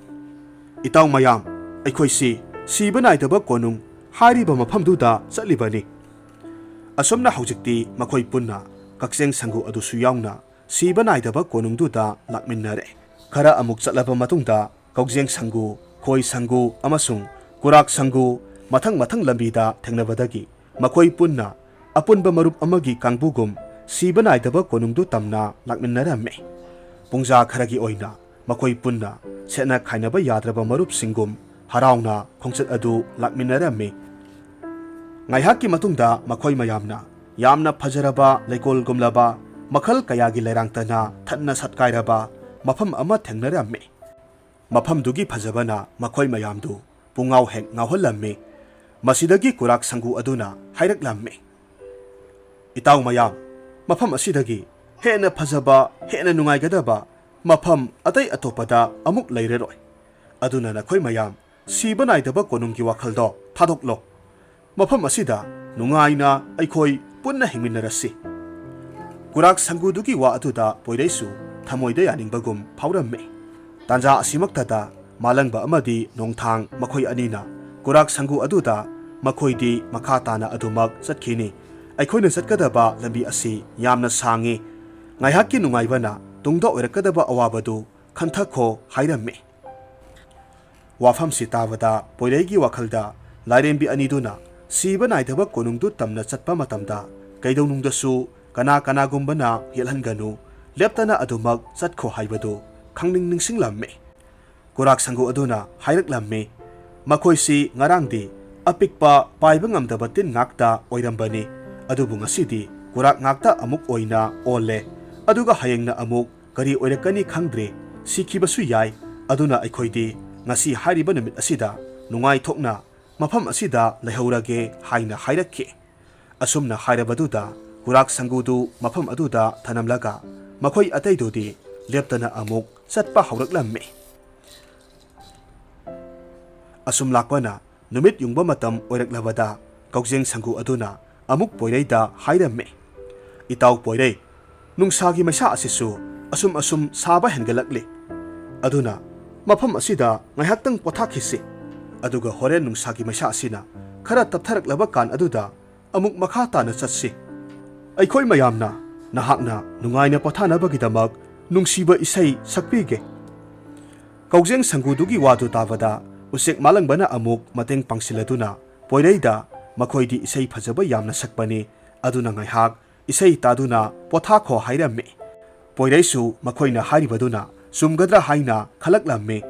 "ꯏꯇꯥꯎ ꯃꯌꯥꯝ, ꯑꯩꯈꯣꯏꯁꯤ ꯁꯤꯕ ꯅꯥꯏꯗꯕ ꯀꯣꯅꯨꯡ ꯍꯥꯏꯔꯤꯕ ꯃꯐꯝꯗꯨꯗ ꯆꯠꯂꯤꯕꯅꯤ꯫" ꯑꯁꯨꯝꯅ ꯍꯧꯖꯤꯛꯇꯤ ꯃꯈꯣꯏ ꯄꯨꯟꯅ ꯀꯛꯆꯦꯡ ꯁꯪꯒꯨ ꯑꯗꯨꯁꯨ ꯌꯥꯎꯅ ꯁꯤꯕ ꯅꯥꯏꯗꯕ ꯀꯣꯅꯨꯡꯗꯨꯗ ꯂꯥꯛꯃꯤꯟꯅꯔꯦ꯫ ꯈꯔ ꯑꯃꯨꯛ ꯆꯠꯂꯕ ꯃꯇꯨꯡꯗ ꯀꯧꯖꯦꯡ ꯁꯪꯒꯨ, ꯈꯣꯏ ꯁꯪꯒꯨ ꯑꯃꯁꯨꯡ ꯀꯨꯔꯥꯛ ꯁꯪꯒꯨ ꯃꯊꯪ ꯃꯊꯪ ꯂꯝꯕꯤꯗ ꯊꯦꯡꯅꯕꯗꯒꯤ ꯃꯈꯣꯏ ꯄꯨꯟꯅ ꯑꯄꯨꯟꯕ ꯃꯔꯨꯞ ꯑꯃꯒꯤ ꯀꯥꯡꯕꯨꯒꯨꯝ ꯁꯤꯕ ꯅꯥꯏꯗꯕ ꯀꯣꯅꯨꯡꯗꯨ ꯇꯝꯅ ꯂꯥꯛꯃꯤꯟꯅꯔꯝꯃꯤ꯫ ꯄꯨꯡꯖꯥ ꯈꯔꯒꯤ ꯑꯣꯏꯅ ꯃꯈꯣꯏ ꯄꯨꯟꯅ ꯁꯦꯠꯅ ꯈꯥꯏꯅꯕ ꯌꯥꯗ꯭ꯔꯕ ꯃꯔꯨꯞꯁꯤꯡꯒꯨꯝ ꯍꯔꯥꯎꯅ ꯈꯣꯡꯆꯠ ꯑꯗꯨ ꯂꯥꯛꯃꯤꯟꯅꯔꯝꯃꯤ꯫ ꯉꯥꯏꯍꯥꯛꯀꯤ ꯃꯇꯨꯡꯗ ꯃꯈꯣꯏ ꯃꯌꯥꯝꯅ ꯌꯥꯝꯅ ꯐꯖꯔꯕ ꯂꯩꯀꯣꯜꯒꯨꯝꯂꯕ ꯃꯈꯜ ꯀꯌꯥꯒꯤ ꯂꯩꯔꯥꯡꯇꯅ ꯊꯟꯅ ꯁꯠꯀꯥꯏꯔꯕ ꯃꯐꯝ ꯑꯃ ꯊꯦꯡꯅꯔꯝꯃꯤ꯫ ꯃꯐꯝꯗꯨꯒꯤ ꯐꯖꯕꯅ ꯃꯈꯣꯏ ꯃꯌꯥꯝꯗꯨ ꯄꯨꯡꯉꯥꯎ ꯍꯦꯛ ꯉꯥꯎꯍꯜꯂꯝꯃꯤ꯫ ꯃꯁꯤꯗꯒꯤ ꯀꯨꯔꯥꯛ ꯁꯪꯒꯨ ꯑꯗꯨꯅ ꯍꯥꯏꯔꯛꯂꯝꯃꯤ, "ꯏꯇꯥꯎ ꯃꯌꯥꯝ, ꯃꯐꯝ ꯑꯁꯤꯗꯒꯤ ꯍꯦꯟꯅ ꯐꯖꯕ, ꯍꯦꯟꯅ ꯅꯨꯡꯉꯥꯏꯒꯗꯕ ꯃꯐꯝ ꯑꯇꯩ ꯑꯇꯣꯞꯄꯗ ꯑꯃꯨꯛ ꯂꯩꯔꯔꯣꯏ꯫ ꯑꯗꯨꯅ ꯅꯈꯣꯏ ꯃꯌꯥꯝ ꯁꯤꯕ ꯅꯥꯏꯗꯕ ꯀꯣꯅꯨꯡꯒꯤ ꯋꯥꯈꯜꯗꯣ ꯊꯥꯗꯣꯛꯂꯣ꯫ ꯃꯐꯝ ꯑꯁꯤꯗ ꯅꯨꯡꯉꯥꯏꯅ ꯑꯩꯈꯣꯏ ꯄꯨꯟꯅ ꯍꯤꯡꯃꯤꯟꯅꯔꯁꯤ꯫" ꯀꯨꯔꯥꯛ ꯁꯪꯒꯨꯗꯨꯒꯤ ꯋꯥ ꯑꯗꯨꯗ ꯄꯣꯏꯔꯩꯁꯨ ꯊꯃꯣꯏꯗ ꯌꯥꯅꯤꯡꯕꯒꯨꯝ ꯐꯥꯎꯔꯝꯃꯤ꯫ ꯇꯥꯟꯖꯥ ꯑꯁꯤꯃꯛꯇꯗ ꯃꯥꯂꯪꯕ ꯑꯃꯗꯤ ꯅꯣꯡꯊꯥꯡ ꯃꯈꯣꯏ ꯑꯅꯤꯅ ꯀꯨꯔꯥꯛ ꯁꯪꯒꯨ ꯑꯗꯨꯗ, "ꯃꯈꯣꯏꯗꯤ ꯃꯈꯥ ꯇꯥꯅ ꯑꯗꯨꯃꯛ ꯆꯠꯈꯤꯅꯤ꯫ ꯑꯩꯈꯣꯏꯅ ꯆꯠꯀꯗꯕ ꯂꯝꯕꯤ ꯑꯁꯤ ꯌꯥꯝꯅ ꯁꯥꯡꯉꯤ꯫ ꯉꯥꯏꯍꯥꯛꯀꯤ ꯅꯨꯡꯉꯥꯏꯕꯅ ꯇꯨꯡꯗ ꯑꯣꯏꯔꯛꯀꯗꯕ ꯑꯋꯥꯕꯗꯨ ꯈꯟꯊꯈꯣ" ꯍꯥꯏꯔꯝꯃꯤ꯫ ꯋꯥꯐꯝꯁꯤ ꯇꯥꯕꯗ ꯄꯣꯏꯔꯩꯒꯤ ꯋꯥꯈꯜꯗ ꯂꯥꯏꯔꯦꯝꯕꯤ ꯑꯅꯤꯗꯨꯅ ꯁꯤꯕ ꯅꯥꯏꯗꯕ ꯀꯣꯅꯨꯡꯗꯨ ꯇꯝꯅ ꯆꯠꯄ ꯃꯇꯝꯗ ꯀꯩꯗꯧꯅꯨꯡꯗꯁꯨ ꯀꯅꯥ ꯀꯅꯥꯒꯨꯝꯕꯅ ꯌꯦꯠꯍꯟꯒꯅꯨ, ꯂꯦꯞꯇꯅ ꯑꯗꯨꯃꯛ ꯆꯠꯈꯣ ꯍꯥꯏꯕꯗꯨ ꯈꯪꯅꯤꯡ ꯅꯤꯡꯁꯤꯡꯂꯝꯃꯤ꯫ ꯀꯨꯔꯥꯛ ꯁꯪꯒꯨ ꯑꯗꯨꯅ ꯍꯥꯏꯔꯛꯂꯝꯃꯤ, "ꯃꯈꯣꯏꯁꯤ ꯉꯔꯥꯡꯗꯤ ꯑꯄꯤꯛꯄ ꯄꯥꯏꯕ ꯉꯝꯗꯕ ꯇꯤꯟ ꯉꯥꯛꯇ ꯑꯣꯏꯔꯝꯕꯅꯤ, ꯑꯗꯨꯕꯨ ꯉꯁꯤꯗꯤ ꯀꯨꯔꯥꯛ ꯉꯥꯛꯇ ꯑꯃꯨꯛ ꯑꯣꯏꯅ ꯑꯣꯜꯂꯦ꯫ ꯑꯗꯨꯒ ꯍꯌꯦꯡꯅ ꯑꯃꯨꯛ ꯀꯔꯤ ꯑꯣꯏꯔꯛꯀꯅꯤ ꯈꯪꯗ꯭ꯔꯦ, ꯁꯤꯈꯤꯕꯁꯨ ꯌꯥꯏ꯫ ꯑꯗꯨꯅ ꯑꯩꯈꯣꯏꯗꯤ ꯉꯁꯤ ꯍꯥꯏꯔꯤꯕ ꯅꯨꯃꯤꯠ ꯑꯁꯤꯗ ꯅꯨꯡꯉꯥꯏꯊꯣꯛꯅ ꯃꯐꯝ ꯑꯁꯤꯗ ꯂꯩꯍꯧꯔꯒꯦ" ꯍꯥꯏꯅ ꯍꯥꯏꯔꯛꯈꯤ꯫ ꯑꯁꯨꯝꯅ ꯍꯥꯏꯔꯕꯗꯨꯗ ꯀꯨꯔꯥꯛ ꯁꯪꯒꯨꯗꯨ ꯃꯐꯝ ꯑꯗꯨꯗ ꯊꯅꯝꯂꯒ ꯃꯈꯣꯏ ꯑꯇꯩꯗꯨꯗꯤ ꯂꯦꯞꯇꯅ ꯑꯃꯨꯛ ꯆꯠꯄ ꯍꯧꯔꯛꯂꯝꯃꯤ꯫ ꯑꯁꯨꯝ ꯂꯥꯛꯄꯅ ꯅꯨꯃꯤꯠ ꯌꯨꯡꯕ ꯃꯇꯝ ꯑꯣꯏꯔꯛꯂꯕꯗ ꯀꯧꯖꯦꯡ ꯁꯪꯒꯨ ꯑꯗꯨꯅ ꯑꯃꯨꯛ ꯄꯣꯏꯔꯩꯗ ꯍꯥꯏꯔꯝꯃꯤ, "ꯏꯇꯥꯎ ꯄꯣꯏꯔꯩ, ꯅꯨꯡꯁꯥꯒꯤ ꯃꯩꯁꯥ ꯑꯁꯤꯁꯨ ꯑꯁꯨꯝ ꯑꯁꯨꯝ ꯁꯥꯕ ꯍꯦꯟꯒꯠꯂꯛꯂꯤ꯫ ꯑꯗꯨꯅ ꯃꯐꯝ ꯑꯁꯤꯗ ꯉꯥꯏꯍꯥꯛꯇꯪ ꯄꯣꯊꯥꯈꯤꯁꯤ꯫ ꯑꯗꯨꯒ ꯍꯣꯔꯦꯟ ꯅꯨꯡꯁꯥꯒꯤ ꯃꯩꯁꯥ ꯑꯁꯤꯅ ꯈꯔ ꯇꯞꯊꯔꯛꯂꯕ ꯀꯥꯟ ꯑꯗꯨꯗ ꯑꯃꯨꯛ ꯃꯈꯥ ꯇꯥꯅ ꯆꯠꯁꯤ꯫ ꯑꯩꯈꯣꯏ ꯃꯌꯥꯝꯅ ꯅꯍꯥꯛꯅ ꯅꯨꯡꯉꯥꯏꯅ ꯄꯣꯊꯥꯅꯕꯒꯤꯗꯃꯛ ꯅꯨꯡꯁꯤꯕ ꯏꯁꯩ ꯁꯛꯄꯤꯒꯦ꯫" ꯀꯧꯖꯦꯡ ꯁꯪꯒꯨꯗꯨꯒꯤ ꯋꯥꯗꯨ ꯇꯥꯕꯗ ꯎꯆꯦꯛ ꯃꯥꯂꯪꯕꯅ ꯑꯃꯨꯛ ꯃꯇꯦꯡ ꯄꯥꯡꯁꯤꯜꯂꯗꯨꯅ ꯄꯣꯏꯔꯩꯗ, "ꯃꯈꯣꯏꯗꯤ ꯏꯁꯩ ꯐꯖꯕ ꯌꯥꯝꯅ ꯁꯛꯄꯅꯤ, ꯑꯗꯨꯅ ꯉꯥꯏꯍꯥꯛ ꯏꯁꯩ ꯇꯥꯗꯨꯅ ꯄꯣꯊꯥꯈꯣ" ꯍꯥꯏꯔꯝꯃꯤ꯫ ꯄꯣꯏꯔꯩꯁꯨ ꯃꯈꯣꯏꯅ ꯍꯥꯏꯔꯤꯕꯗꯨꯅ ꯆꯨꯝꯒꯗ꯭ꯔꯥ ꯍꯥꯏꯅ ꯈꯜꯂꯛꯂꯝꯃꯤ꯫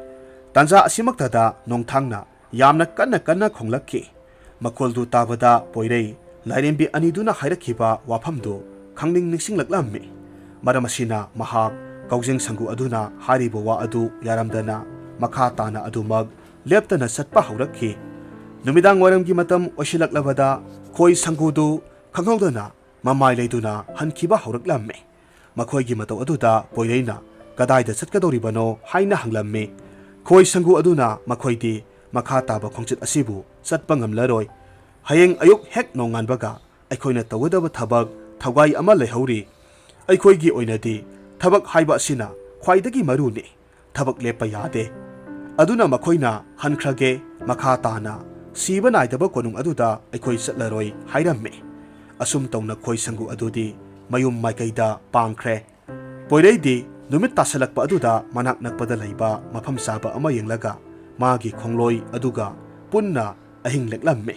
ꯇꯥꯟꯖꯥ ꯑꯁꯤꯃꯛꯇꯗ ꯅꯣꯡꯊꯥꯡꯅ ꯌꯥꯝꯅ ꯀꯟꯅ ꯀꯟꯅ ꯈꯣꯡꯂꯛꯈꯤ꯫ ꯃꯈꯣꯜꯗꯨ ꯇꯥꯕꯗ ꯄꯣꯏꯔꯩ ꯂꯥꯏꯔꯦꯝꯕꯤ ꯑꯅꯤꯗꯨꯅ ꯍꯥꯏꯔꯛꯈꯤꯕ ꯋꯥꯐꯝꯗꯨ ꯈꯪꯅꯤꯡ ꯅꯤꯡꯁꯤꯡꯂꯛꯂꯝꯃꯤ꯫ ꯃꯔꯝ ꯑꯁꯤꯅ ꯃꯍꯥꯛ ꯀꯧꯖꯦꯡ ꯁꯪꯒꯨ ꯑꯗꯨꯅ ꯍꯥꯏꯔꯤꯕ ꯋꯥ ꯑꯗꯨ ꯌꯥꯔꯝꯗꯅ ꯃꯈꯥ ꯇꯥꯅ ꯑꯗꯨꯃꯛ ꯂꯦꯞꯇꯅ ꯆꯠꯄ ꯍꯧꯔꯛꯈꯤ꯫ ꯅꯨꯃꯤꯗꯥꯡ ꯋꯥꯏꯔꯝꯒꯤ ꯃꯇꯝ ꯑꯣꯏꯁꯤꯜꯂꯛꯂꯕꯗ ꯈꯣꯏ ꯁꯪꯒꯨꯗꯨ ꯈꯪꯍꯧꯗꯅ ꯃꯃꯥꯏ ꯂꯩꯗꯨꯅ ꯍꯟꯈꯤꯕ ꯍꯧꯔꯛꯂꯝꯃꯤ꯫ ꯃꯈꯣꯏꯒꯤ ꯃꯇꯧ ꯑꯗꯨꯗ ꯄꯣꯏꯔꯩꯅ "ꯀꯗꯥꯏꯗ ꯆꯠꯀꯗꯧꯔꯤꯕꯅꯣ?" ꯍꯥꯏꯅ ꯍꯪꯂꯝꯃꯤ꯫ ꯈꯣꯏ ꯁꯪꯒꯨ ꯑꯗꯨꯅ ꯃꯈꯣꯏꯗꯤ ꯃꯈꯥ ꯇꯥꯕ ꯈꯣꯡꯆꯠ ꯑꯁꯤꯕꯨ ꯆꯠꯄ ꯉꯝꯂꯔꯣꯏ꯫ ꯍꯌꯦꯡ ꯑꯌꯨꯛ ꯍꯦꯛ ꯅꯣꯡꯉꯥꯟꯕꯒ ꯑꯩꯈꯣꯏꯅ ꯇꯧꯒꯗꯕ ꯊꯕꯛ ꯊꯧꯒꯥꯏ ꯑꯃ ꯂꯩꯍꯧꯔꯤ꯫ ꯑꯩꯈꯣꯏꯒꯤ ꯑꯣꯏꯅꯗꯤ ꯊꯕꯛ ꯍꯥꯏꯕ ꯑꯁꯤꯅ ꯈ꯭ꯋꯥꯏꯗꯒꯤ ꯃꯔꯨꯅꯤ꯫ ꯊꯕꯛ ꯂꯦꯞꯄ ꯌꯥꯗꯦ꯫ ꯑꯗꯨꯅ ꯃꯈꯣꯏꯅ "ꯍꯟꯈ꯭ꯔꯒꯦ, ꯃꯈꯥ ꯇꯥꯅ ꯁꯤꯕ ꯅꯥꯏꯗꯕ ꯀꯣꯅꯨꯡ ꯑꯗꯨꯗ ꯑꯩꯈꯣꯏ ꯆꯠꯂꯔꯣꯏ" ꯍꯥꯏꯔꯝꯃꯤ꯫ ꯑꯁꯨꯝ ꯇꯧꯅ ꯈꯣꯏ ꯁꯪꯒꯨ ꯑꯗꯨꯗꯤ ꯃꯌꯨꯝ ꯃꯥꯏꯀꯩꯗ ꯄꯥꯡꯈ꯭ꯔꯦ꯫ ꯄꯣꯏꯔꯩꯗꯤ ꯅꯨꯃꯤꯠ ꯇꯥꯁꯜꯂꯛꯄ ꯑꯗꯨꯗ ꯃꯅꯥꯛ ꯅꯛꯄꯗ ꯂꯩꯕ ꯃꯐꯝ ꯆꯥꯕ ꯑꯃ ꯌꯦꯡꯂꯒ ꯃꯥꯒꯤ ꯈꯣꯡꯂꯣꯏ ꯑꯗꯨꯒ ꯄꯨꯟꯅ ꯑꯍꯤꯡ ꯂꯦꯛꯂꯝꯃꯤ꯫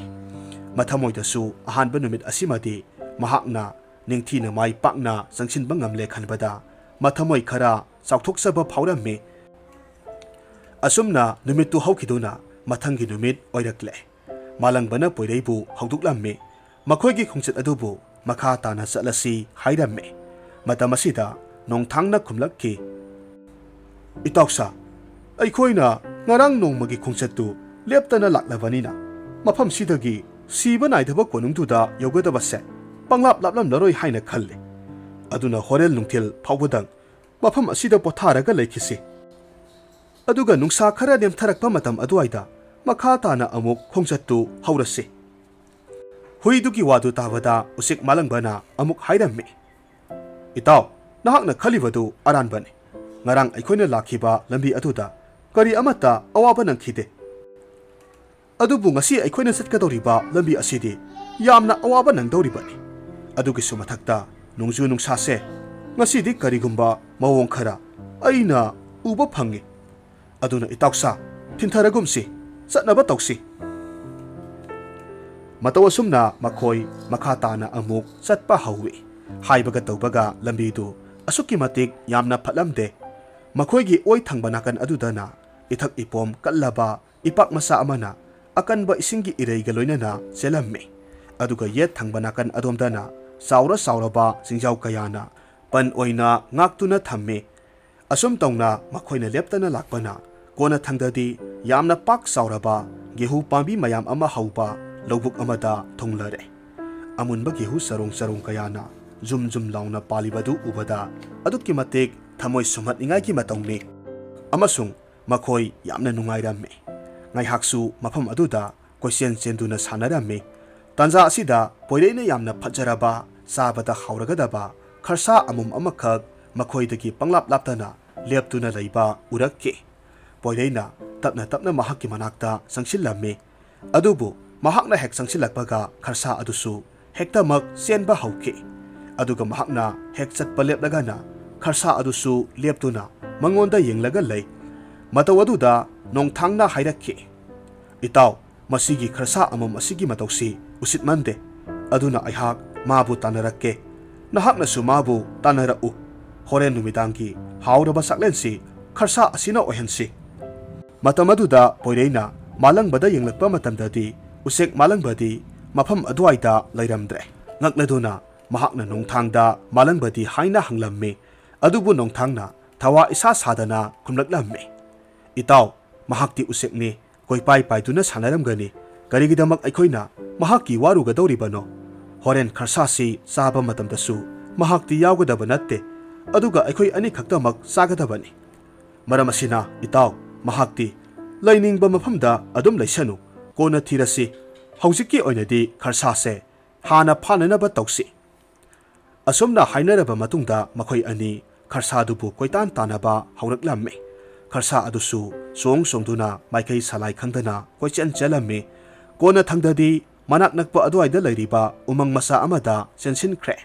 ꯃꯊꯃꯣꯏꯗꯁꯨ ꯑꯍꯥꯟꯕ ꯅꯨꯃꯤꯠ ꯑꯁꯤꯃꯗꯤ ꯃꯍꯥꯛꯅ ꯅꯤꯡꯊꯤꯅ ꯃꯥꯏ ꯄꯥꯛꯅ ꯆꯪꯁꯤꯟꯕ ꯉꯝꯂꯦ ꯈꯟꯕꯗ ꯃꯊꯃꯣꯏ ꯈꯔ ꯆꯥꯎꯊꯣꯛꯆꯕ ꯐꯥꯎꯔꯝꯃꯤ꯫ ꯑꯁꯨꯝꯅ ꯅꯨꯃꯤꯠꯇꯨ ꯍꯧꯈꯤꯗꯨꯅ ꯃꯊꯪꯒꯤ ꯅꯨꯃꯤꯠ ꯑꯣꯏꯔꯛꯂꯦ꯫ ꯃꯥꯂꯪꯕꯅ ꯄꯣꯏꯔꯩꯕꯨ ꯍꯧꯗꯣꯛꯂꯝꯃꯤ꯫ ꯃꯈꯣꯏꯒꯤ ꯈꯣꯡꯆꯠ ꯑꯗꯨꯕꯨ ꯃꯈꯥ ꯇꯥꯅ ꯆꯠꯂꯁꯤ ꯍꯥꯏꯔꯝꯃꯤ꯫ ꯃꯇꯝ ꯑꯁꯤꯗ ꯅꯣꯡꯊꯥꯡꯅ ꯈꯨꯝꯂꯛꯈꯤ, "ꯏꯇꯥꯎꯁꯥ, ꯑꯩꯈꯣꯏꯅ ꯉꯔꯥꯡ ꯅꯣꯡꯃꯒꯤ ꯈꯣꯡꯆꯠꯇꯨ ꯂꯦꯞꯇꯅ ꯂꯥꯛꯂꯕꯅꯤꯅ ꯃꯐꯝꯁꯤꯗꯒꯤ ꯁꯤꯕ ꯅꯥꯏꯗꯕ ꯀꯣꯅꯨꯡꯗꯨꯗ ꯌꯧꯒꯗꯕꯁꯦ ꯄꯪꯂꯥꯞ ꯂꯥꯞꯂꯝꯂꯔꯣꯏ ꯍꯥꯏꯅ ꯈꯜꯂꯤ꯫ ꯑꯗꯨꯅ ꯍꯣꯔꯦꯟ ꯅꯨꯡꯊꯤꯜ ꯐꯥꯎꯕꯗꯪ ꯃꯐꯝ ꯑꯁꯤꯗ ꯄꯣꯊꯥꯔꯒ ꯂꯩꯈꯤꯁꯤ꯫ ꯑꯗꯨꯒ ꯅꯨꯡꯁꯥ ꯈꯔ ꯅꯦꯝꯊꯔꯛꯄ ꯃꯇꯝ ꯑꯗꯨꯋꯥꯏꯗ ꯃꯈꯥ ꯇꯥꯅ ꯑꯃꯨꯛ ꯈꯣꯡꯆꯠꯇꯨ ꯍꯧꯔꯁꯤ꯫" ꯍꯨꯏꯗꯨꯒꯤ ꯋꯥꯗꯨ ꯇꯥꯕꯗ ꯎꯆꯦꯛ ꯃꯥꯂꯪꯕꯅ ꯑꯃꯨꯛ ꯍꯥꯏꯔꯝꯃꯤ, "ꯏꯇꯥꯎ, ꯅꯍꯥꯛꯅ ꯈꯜꯂꯤꯕꯗꯨ ꯑꯔꯥꯟꯕꯅꯤ꯫ ꯉꯔꯥꯡ ꯑꯩꯈꯣꯏꯅ ꯂꯥꯛꯈꯤꯕ ꯂꯝꯕꯤ ꯑꯗꯨꯗ ꯀꯔꯤ ꯑꯃꯠꯇ ꯑꯋꯥꯕ ꯅꯪꯈꯤꯗꯦ꯫ ꯑꯗꯨꯕꯨ ꯉꯁꯤ ꯑꯩꯈꯣꯏꯅ ꯆꯠꯀꯗꯧꯔꯤꯕ ꯂꯝꯕꯤ ꯑꯁꯤꯗꯤ ꯌꯥꯝꯅ ꯑꯋꯥꯕ ꯅꯪꯗꯧꯔꯤꯕꯅꯤ꯫ ꯑꯗꯨꯒꯤꯁꯨ ꯃꯊꯛꯇ ꯅꯣꯡꯖꯨ ꯅꯨꯡꯁꯥꯁꯦ ꯉꯁꯤꯗꯤ ꯀꯔꯤꯒꯨꯝꯕ ꯃꯑꯣꯡ ꯈꯔ ꯑꯩꯅ ꯎꯕ ꯐꯪꯉꯤ꯫ ꯑꯗꯨꯅ ꯏꯇꯥꯎꯁꯥ, ꯊꯤꯟꯊꯔꯒꯨꯝꯁꯤ, ꯆꯠꯅꯕ ꯇꯧꯁꯤ꯫" ꯃꯇꯧ ꯑꯁꯨꯝꯅ ꯃꯈꯣꯏ ꯃꯈꯥ ꯇꯥꯅ ꯑꯃꯨꯛ ꯆꯠꯄ ꯍꯧꯏ꯫ ꯍꯥꯏꯕꯒ ꯇꯧꯕꯒ ꯂꯝꯕꯤꯗꯨ ꯑꯁꯨꯛꯀꯤ ꯃꯇꯤꯛ ꯌꯥꯝꯅ ꯐꯠꯂꯝꯗꯦ꯫ ꯃꯈꯣꯏꯒꯤ ꯑꯣꯏ ꯊꯪꯕ ꯅꯥꯀꯟ ꯑꯗꯨꯗꯅ ꯏꯊꯛ ꯏꯄꯣꯝ ꯀꯜꯂꯕ ꯏꯄꯥꯛ ꯃꯆꯥ ꯑꯃꯅ ꯑꯀꯟꯕ ꯏꯁꯤꯡꯒꯤ ꯏꯔꯩꯒ ꯂꯣꯏꯅꯅ ꯆꯦꯜꯂꯝꯃꯤ꯫ ꯑꯗꯨꯒ ꯌꯦꯠ ꯊꯪꯕ ꯅꯥꯀꯟ ꯑꯗꯣꯝꯗꯅ ꯆꯥꯎꯔ ꯆꯥꯎꯔꯕ ꯆꯤꯡꯖꯥꯎ ꯀꯌꯥꯅ ꯄꯟ ꯑꯣꯏꯅ ꯉꯥꯛꯇꯨꯅ ꯊꯝꯃꯤ꯫ ꯑꯁꯨꯝ ꯇꯧꯅ ꯃꯈꯣꯏꯅ ꯂꯦꯞꯇꯅ ꯂꯥꯛꯄꯅ ꯀꯣꯟꯅꯊꯪꯗꯗꯤ ꯌꯥꯝꯅ ꯄꯥꯛ ꯆꯥꯎꯔꯕ ꯒꯦꯍꯨ ꯄꯥꯝꯕꯤ ꯃꯌꯥꯝ ꯑꯃ ꯍꯧꯕ ꯂꯧꯕꯨꯛ ꯑꯃꯗ ꯊꯨꯡꯂꯔꯦ꯫ ꯑꯃꯨꯟꯕ ꯒꯦꯍꯨ ꯆꯔꯣꯡ ꯆꯔꯣꯡ ꯀꯌꯥꯅ ꯖꯨꯝ ꯖꯨꯝ ꯂꯥꯎꯅ ꯄꯥꯜꯂꯤꯕꯗꯨ ꯎꯕꯗ ꯑꯗꯨꯛꯀꯤ ꯃꯇꯤꯛ ꯊꯃꯣꯏ ꯁꯨꯝꯍꯠꯅꯤꯡꯉꯥꯏꯒꯤ ꯃꯇꯧꯅꯤ꯫ ꯑꯃꯁꯨꯡ ꯃꯈꯣꯏ ꯌꯥꯝꯅ ꯅꯨꯡꯉꯥꯏꯔꯝꯃꯤ꯫ ꯉꯥꯏꯍꯥꯛꯁꯨ ꯃꯐꯝ ꯑꯗꯨꯗ ꯀꯣꯏꯆꯦꯟ ꯆꯦꯟꯗꯨꯅ ꯁꯥꯟꯅꯔꯝꯃꯤ꯫ ꯇꯥꯟꯖꯥ ꯑꯁꯤꯗ ꯄꯣꯏꯔꯩꯅ ꯌꯥꯝꯅ ꯐꯖꯔꯕ, ꯆꯥꯕꯗ ꯍꯥꯎꯔꯒꯗꯕ ꯈꯔꯁꯥ ꯑꯃꯨꯝ ꯑꯃꯈꯛ ꯃꯈꯣꯏꯗꯒꯤ ꯄꯪꯂꯥꯞ ꯂꯥꯞꯇꯅ ꯂꯦꯞꯇꯨꯅ ꯂꯩꯕ ꯎꯔꯛꯈꯤ꯫ ꯄꯣꯏꯔꯩꯅ ꯇꯞꯅ ꯇꯞꯅ ꯃꯍꯥꯛꯀꯤ ꯃꯅꯥꯛꯇ ꯆꯪꯁꯤꯜꯂꯝꯃꯤ꯫ ꯑꯗꯨꯕꯨ ꯃꯍꯥꯛꯅ ꯍꯦꯛ ꯆꯪꯁꯤꯜꯂꯛꯄꯒ ꯈꯔꯁꯥ ꯑꯗꯨꯁꯨ ꯍꯦꯛꯇꯃꯛ ꯆꯦꯟꯕ ꯍꯧꯈꯤ꯫ ꯑꯗꯨꯒ ꯃꯍꯥꯛꯅ ꯍꯦꯛ ꯆꯠꯄ ꯂꯦꯞꯂꯒꯅ ꯈꯔꯁꯥ ꯑꯗꯨꯁꯨ ꯂꯦꯞꯇꯨꯅ ꯃꯉꯣꯟꯗ ꯌꯦꯡꯂꯒ ꯂꯩ꯫ ꯃꯇꯧ ꯑꯗꯨꯗ ꯅꯣꯡꯊꯥꯡꯅ ꯍꯥꯏꯔꯛꯈꯤ, "ꯏꯇꯥꯎ, ꯃꯁꯤꯒꯤ ꯈꯔꯁꯥ ꯑꯃꯝ ꯑꯁꯤꯒꯤ ꯃꯇꯧꯁꯤ ꯎꯁꯤꯠꯃꯟꯗꯦ꯫ ꯑꯗꯨꯅ ꯑꯩꯍꯥꯛ ꯃꯥꯕꯨ ꯇꯥꯟꯅꯔꯛꯀꯦ꯫ ꯅꯍꯥꯛꯅꯁꯨ ꯃꯥꯕꯨ ꯇꯥꯟꯅꯔꯛꯎ꯫ ꯍꯣꯔꯦꯟ ꯅꯨꯃꯤꯗꯥꯡꯒꯤ ꯍꯥꯎꯔꯕ ꯆꯥꯛꯂꯦꯟꯁꯤ ꯈꯔꯁꯥ ꯑꯁꯤꯅ ꯑꯣꯏꯍꯟꯁꯤ"꯫ ꯃꯇꯝ ꯑꯗꯨꯗ ꯄꯣꯏꯔꯩꯅ ꯃꯥꯂꯪꯕꯗ ꯌꯦꯡꯂꯛꯄ ꯃꯇꯝꯗꯗꯤ ꯎꯆꯦꯛ ꯃꯥꯂꯪꯕꯗꯤ ꯃꯐꯝ ꯑꯗꯨꯋꯥꯏꯗ ꯂꯩꯔꯝꯗ꯭ꯔꯦ꯫ ꯉꯛꯂꯗꯨꯅ ꯃꯍꯥꯛꯅ ꯅꯣꯡꯊꯥꯡꯗ ꯃꯥꯂꯪꯕꯗꯤ ꯍꯥꯏꯅ ꯍꯪꯂꯝꯃꯤ꯫ ꯑꯗꯨꯕꯨ ꯅꯣꯡꯊꯥꯡꯅ ꯊꯋꯥ ꯏꯁꯥ ꯁꯥꯗꯅ ꯈꯨꯝꯂꯛꯂꯝꯃꯤ, "ꯏꯇꯥꯎ, ꯃꯍꯥꯛꯇꯤ ꯎꯆꯦꯛꯅꯤ, ꯀꯣꯏꯄꯥꯏ ꯄꯥꯏꯗꯨꯅ ꯁꯥꯟꯅꯔꯝꯒꯅꯤ꯫ ꯀꯔꯤꯒꯤꯗꯃꯛ ꯑꯩꯈꯣꯏꯅ ꯃꯍꯥꯛꯀꯤ ꯋꯥꯔꯨꯒꯗꯧꯔꯤꯕꯅꯣ? ꯍꯣꯔꯦꯟ ꯈꯔꯁꯥꯁꯤ ꯆꯥꯕ ꯃꯇꯝꯗꯁꯨ ꯃꯍꯥꯛꯇꯤ ꯌꯥꯎꯒꯗꯕ ꯅꯠꯇꯦ, ꯑꯗꯨꯒ ꯑꯩꯈꯣꯏ ꯑꯅꯤꯈꯛꯇꯃꯛ ꯆꯥꯒꯗꯕꯅꯤ꯫ ꯃꯔꯝ ꯑꯁꯤꯅ, ꯏꯇꯥꯎ, ꯃꯍꯥꯛꯇꯤ ꯂꯩꯅꯤꯡꯕ ꯃꯐꯝꯗ ꯑꯗꯨꯝ ꯂꯩꯁꯅꯨ, ꯀꯣꯟꯅ ꯊꯤꯔꯁꯤ꯫ ꯍꯧꯖꯤꯛꯀꯤ ꯑꯣꯏꯅꯗꯤ ꯈꯔꯁꯥꯁꯦ ꯍꯥꯟꯅ ꯐꯥꯅꯅꯕ ꯇꯧꯁꯤ"꯫ ꯑꯁꯨꯝꯅ ꯍꯥꯏꯅꯔꯕ ꯃꯇꯨꯡꯗ ꯃꯈꯣꯏ ꯑꯅꯤ ꯈꯔꯁꯥꯗꯨꯕꯨ ꯀꯣꯏꯇꯥꯟ ꯇꯥꯟꯅꯕ ꯍꯧꯔꯛꯂꯝꯃꯤ꯫ ꯈꯔꯁꯥ ꯑꯗꯨꯁꯨ ꯆꯣꯡ ꯆꯣꯡꯗꯨꯅ ꯃꯥꯏꯀꯩ ꯁꯂꯥꯏ ꯈꯪꯗꯅ ꯀꯣꯏꯆꯦꯟ ꯆꯦꯜꯂꯝꯃꯤ꯫ ꯀꯣꯟꯅꯊꯪꯗꯗꯤ ꯃꯅꯥꯛ ꯅꯛꯄ ꯑꯗꯨꯋꯥꯏꯗ ꯂꯩꯔꯤꯕ ꯎꯃꯪ ꯃꯆꯥ ꯑꯃꯗ ꯆꯦꯟꯁꯤꯟꯈ꯭ꯔꯦ꯫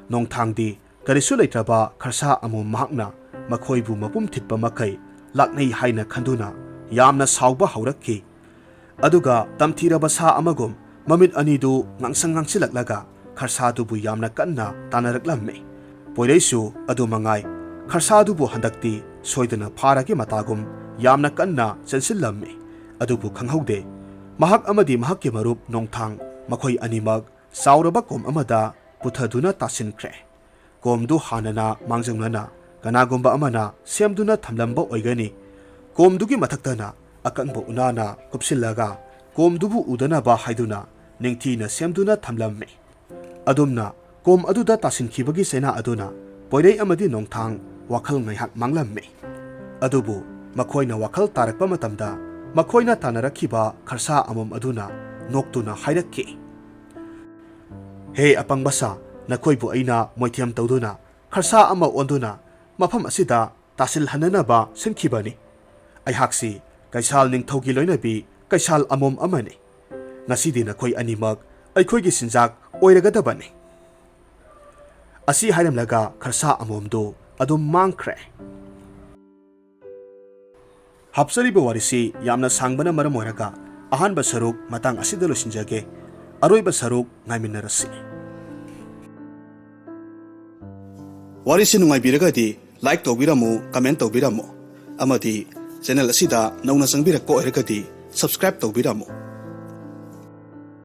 ꯅꯣꯡꯊꯥꯡꯗꯤ ꯀꯔꯤꯁꯨ ꯂꯩꯇ꯭ꯔꯕ ꯈꯔꯁꯥ ꯑꯃꯣꯝ ꯃꯍꯥꯛꯅ ꯃꯈꯣꯏꯕꯨ ꯃꯄꯨꯝ ꯊꯤꯠꯄ ꯃꯈꯩ ꯂꯥꯛꯅꯩ ꯍꯥꯏꯅ ꯈꯟꯗꯨꯅ ꯌꯥꯝꯅ ꯁꯥꯎꯕ ꯍꯧꯔꯛꯈꯤ꯫ ꯑꯗꯨꯒ ꯇꯝꯊꯤꯔꯕ ꯁꯥ ꯑꯃꯒꯨꯝ ꯃꯃꯤꯠ ꯑꯅꯤꯗꯨ ꯉꯥꯡꯁꯪ ꯉꯥꯡꯁꯤꯜꯂꯛꯂꯒ ꯈꯔꯁꯥꯗꯨꯕꯨ ꯌꯥꯝꯅ ꯀꯟꯅ ꯇꯥꯟꯅꯔꯛꯂꯝꯃꯤ꯫ ꯄꯣꯏꯔꯩꯁꯨ ꯑꯗꯨ ꯃꯉꯥꯏ, ꯈꯔꯁꯥꯗꯨꯕꯨ ꯍꯟꯗꯛꯇꯤ ꯁꯣꯏꯗꯅ ꯐꯥꯔꯒꯦ ꯃꯇꯥꯒꯨꯝ ꯌꯥꯝꯅ ꯀꯟꯅ ꯆꯦꯟꯁꯤꯜꯂꯝꯃꯤ꯫ ꯑꯗꯨꯕꯨ ꯈꯪꯍꯧꯗꯦ, ꯃꯍꯥꯛ ꯑꯃꯗꯤ ꯃꯍꯥꯛꯀꯤ ꯃꯔꯨꯞ ꯅꯣꯡꯊꯥꯡ, ꯃꯈꯣꯏ ꯑꯅꯤꯃꯛ ꯆꯥꯎꯔꯕ ꯀꯣꯝ ꯑꯃꯗ ꯄꯨꯊꯗꯨꯅ ꯇꯥꯁꯤꯟꯈ꯭ꯔꯦ꯫ ꯀꯣꯝꯗꯨ ꯍꯥꯟꯅꯅ ꯃꯥꯡꯖꯧꯅꯅ ꯀꯅꯥꯒꯨꯝꯕ ꯑꯃꯅ ꯁꯦꯝꯗꯨꯅ ꯊꯝꯂꯝꯕ ꯑꯣꯏꯒꯅꯤ꯫ ꯀꯣꯝꯗꯨꯒꯤ ꯃꯊꯛꯇꯅ ꯑꯀꯪꯕ ꯎꯅꯥꯅ ꯀꯨꯞꯁꯤꯜꯂꯒ ꯀꯣꯝꯗꯨꯕꯨ ꯎꯗꯅꯕ ꯍꯥꯏꯗꯨꯅ ꯅꯤꯡꯊꯤꯅ ꯁꯦꯝꯗꯨꯅ ꯊꯝꯂꯝꯃꯤ꯫ ꯑꯗꯨꯝꯅ ꯀꯣꯝ ꯑꯗꯨꯗ ꯇꯥꯁꯤꯟꯈꯤꯕꯒꯤ ꯆꯩꯅꯥ ꯑꯗꯨꯅ ꯄꯣꯏꯔꯩ ꯑꯃꯗꯤ ꯅꯣꯡꯊꯥꯡ ꯋꯥꯈꯜ ꯉꯥꯏꯍꯥꯛ ꯃꯥꯡꯂꯝꯃꯤ꯫ ꯑꯗꯨꯕꯨ ꯃꯈꯣꯏꯅ ꯋꯥꯈꯜ ꯇꯥꯔꯛꯄ ꯃꯇꯝꯗ ꯃꯈꯣꯏꯅ ꯇꯥꯟꯅꯔꯛꯈꯤꯕ ꯈꯔꯁꯥ ꯑꯃꯣꯝ ꯑꯗꯨꯅ ꯅꯣꯛꯇꯨꯅ ꯍꯥꯏꯔꯛꯈꯤ, "ꯍꯦ ꯑꯄꯪꯕ ꯁꯥ, ꯅꯈꯣꯏꯕꯨ ꯑꯩꯅ ꯃꯣꯏꯊꯦꯝ ꯇꯧꯗꯨꯅ ꯈꯔꯁꯥ ꯑꯃ ꯑꯣꯟꯗꯨꯅ ꯃꯐꯝ ꯑꯁꯤꯗ ꯇꯥꯁꯤꯜꯍꯟꯅꯅꯕ ꯁꯤꯟꯈꯤꯕꯅꯤ꯫ ꯑꯩꯍꯥꯛꯁꯤ ꯀꯩꯁꯥꯜ ꯅꯤꯡꯊꯧꯒꯤ ꯂꯣꯏꯅꯕꯤ ꯀꯩꯁꯥꯜ ꯑꯃꯣꯝ ꯑꯃꯅꯤ꯫ ꯉꯁꯤꯗꯤ ꯅꯈꯣꯏ ꯑꯅꯤꯃꯛ ꯑꯩꯈꯣꯏꯒꯤ ꯆꯤꯟꯖꯥꯛ ꯑꯣꯏꯔꯒꯗꯕꯅꯤ"꯫ ꯑꯁꯤ ꯍꯥꯏꯔꯝꯂꯒ ꯈꯔꯁꯥ ꯑꯃꯣꯝꯗꯨ ꯑꯗꯨꯝ ꯃꯥꯡꯈ꯭ꯔꯦ꯫ ꯍꯥꯞꯆꯔꯤꯕ ꯋꯥꯔꯤꯁꯤ ꯌꯥꯝꯅ ꯁꯥꯡꯕꯅ ꯃꯔꯝ ꯑꯣꯏꯔꯒ ꯑꯍꯥꯟꯕ ꯁꯔꯨꯛ ꯃꯇꯥꯡ ꯑꯁꯤꯗ ꯂꯣꯏꯁꯤꯟꯖꯒꯦ꯫ ꯑꯔꯣꯏꯕ ꯁꯔꯨꯛ ꯉꯥꯏꯃꯤꯟꯅꯔꯁꯤ꯫ ꯋꯥꯔꯤꯁꯤ ꯅꯨꯡꯉꯥꯏꯕꯤꯔꯒꯗꯤ like ꯇꯧꯕꯤꯔꯝꯃꯨ, comment ꯇꯧꯕꯤꯔꯝꯃꯨ, ꯑꯃꯗꯤ channel ꯑꯁꯤꯗ ꯅꯧꯅ ꯆꯪꯕꯤꯔꯛꯄ ꯑꯣꯏꯔꯒꯗꯤ subscribe ꯇꯧꯕꯤꯔꯝꯃꯨ꯫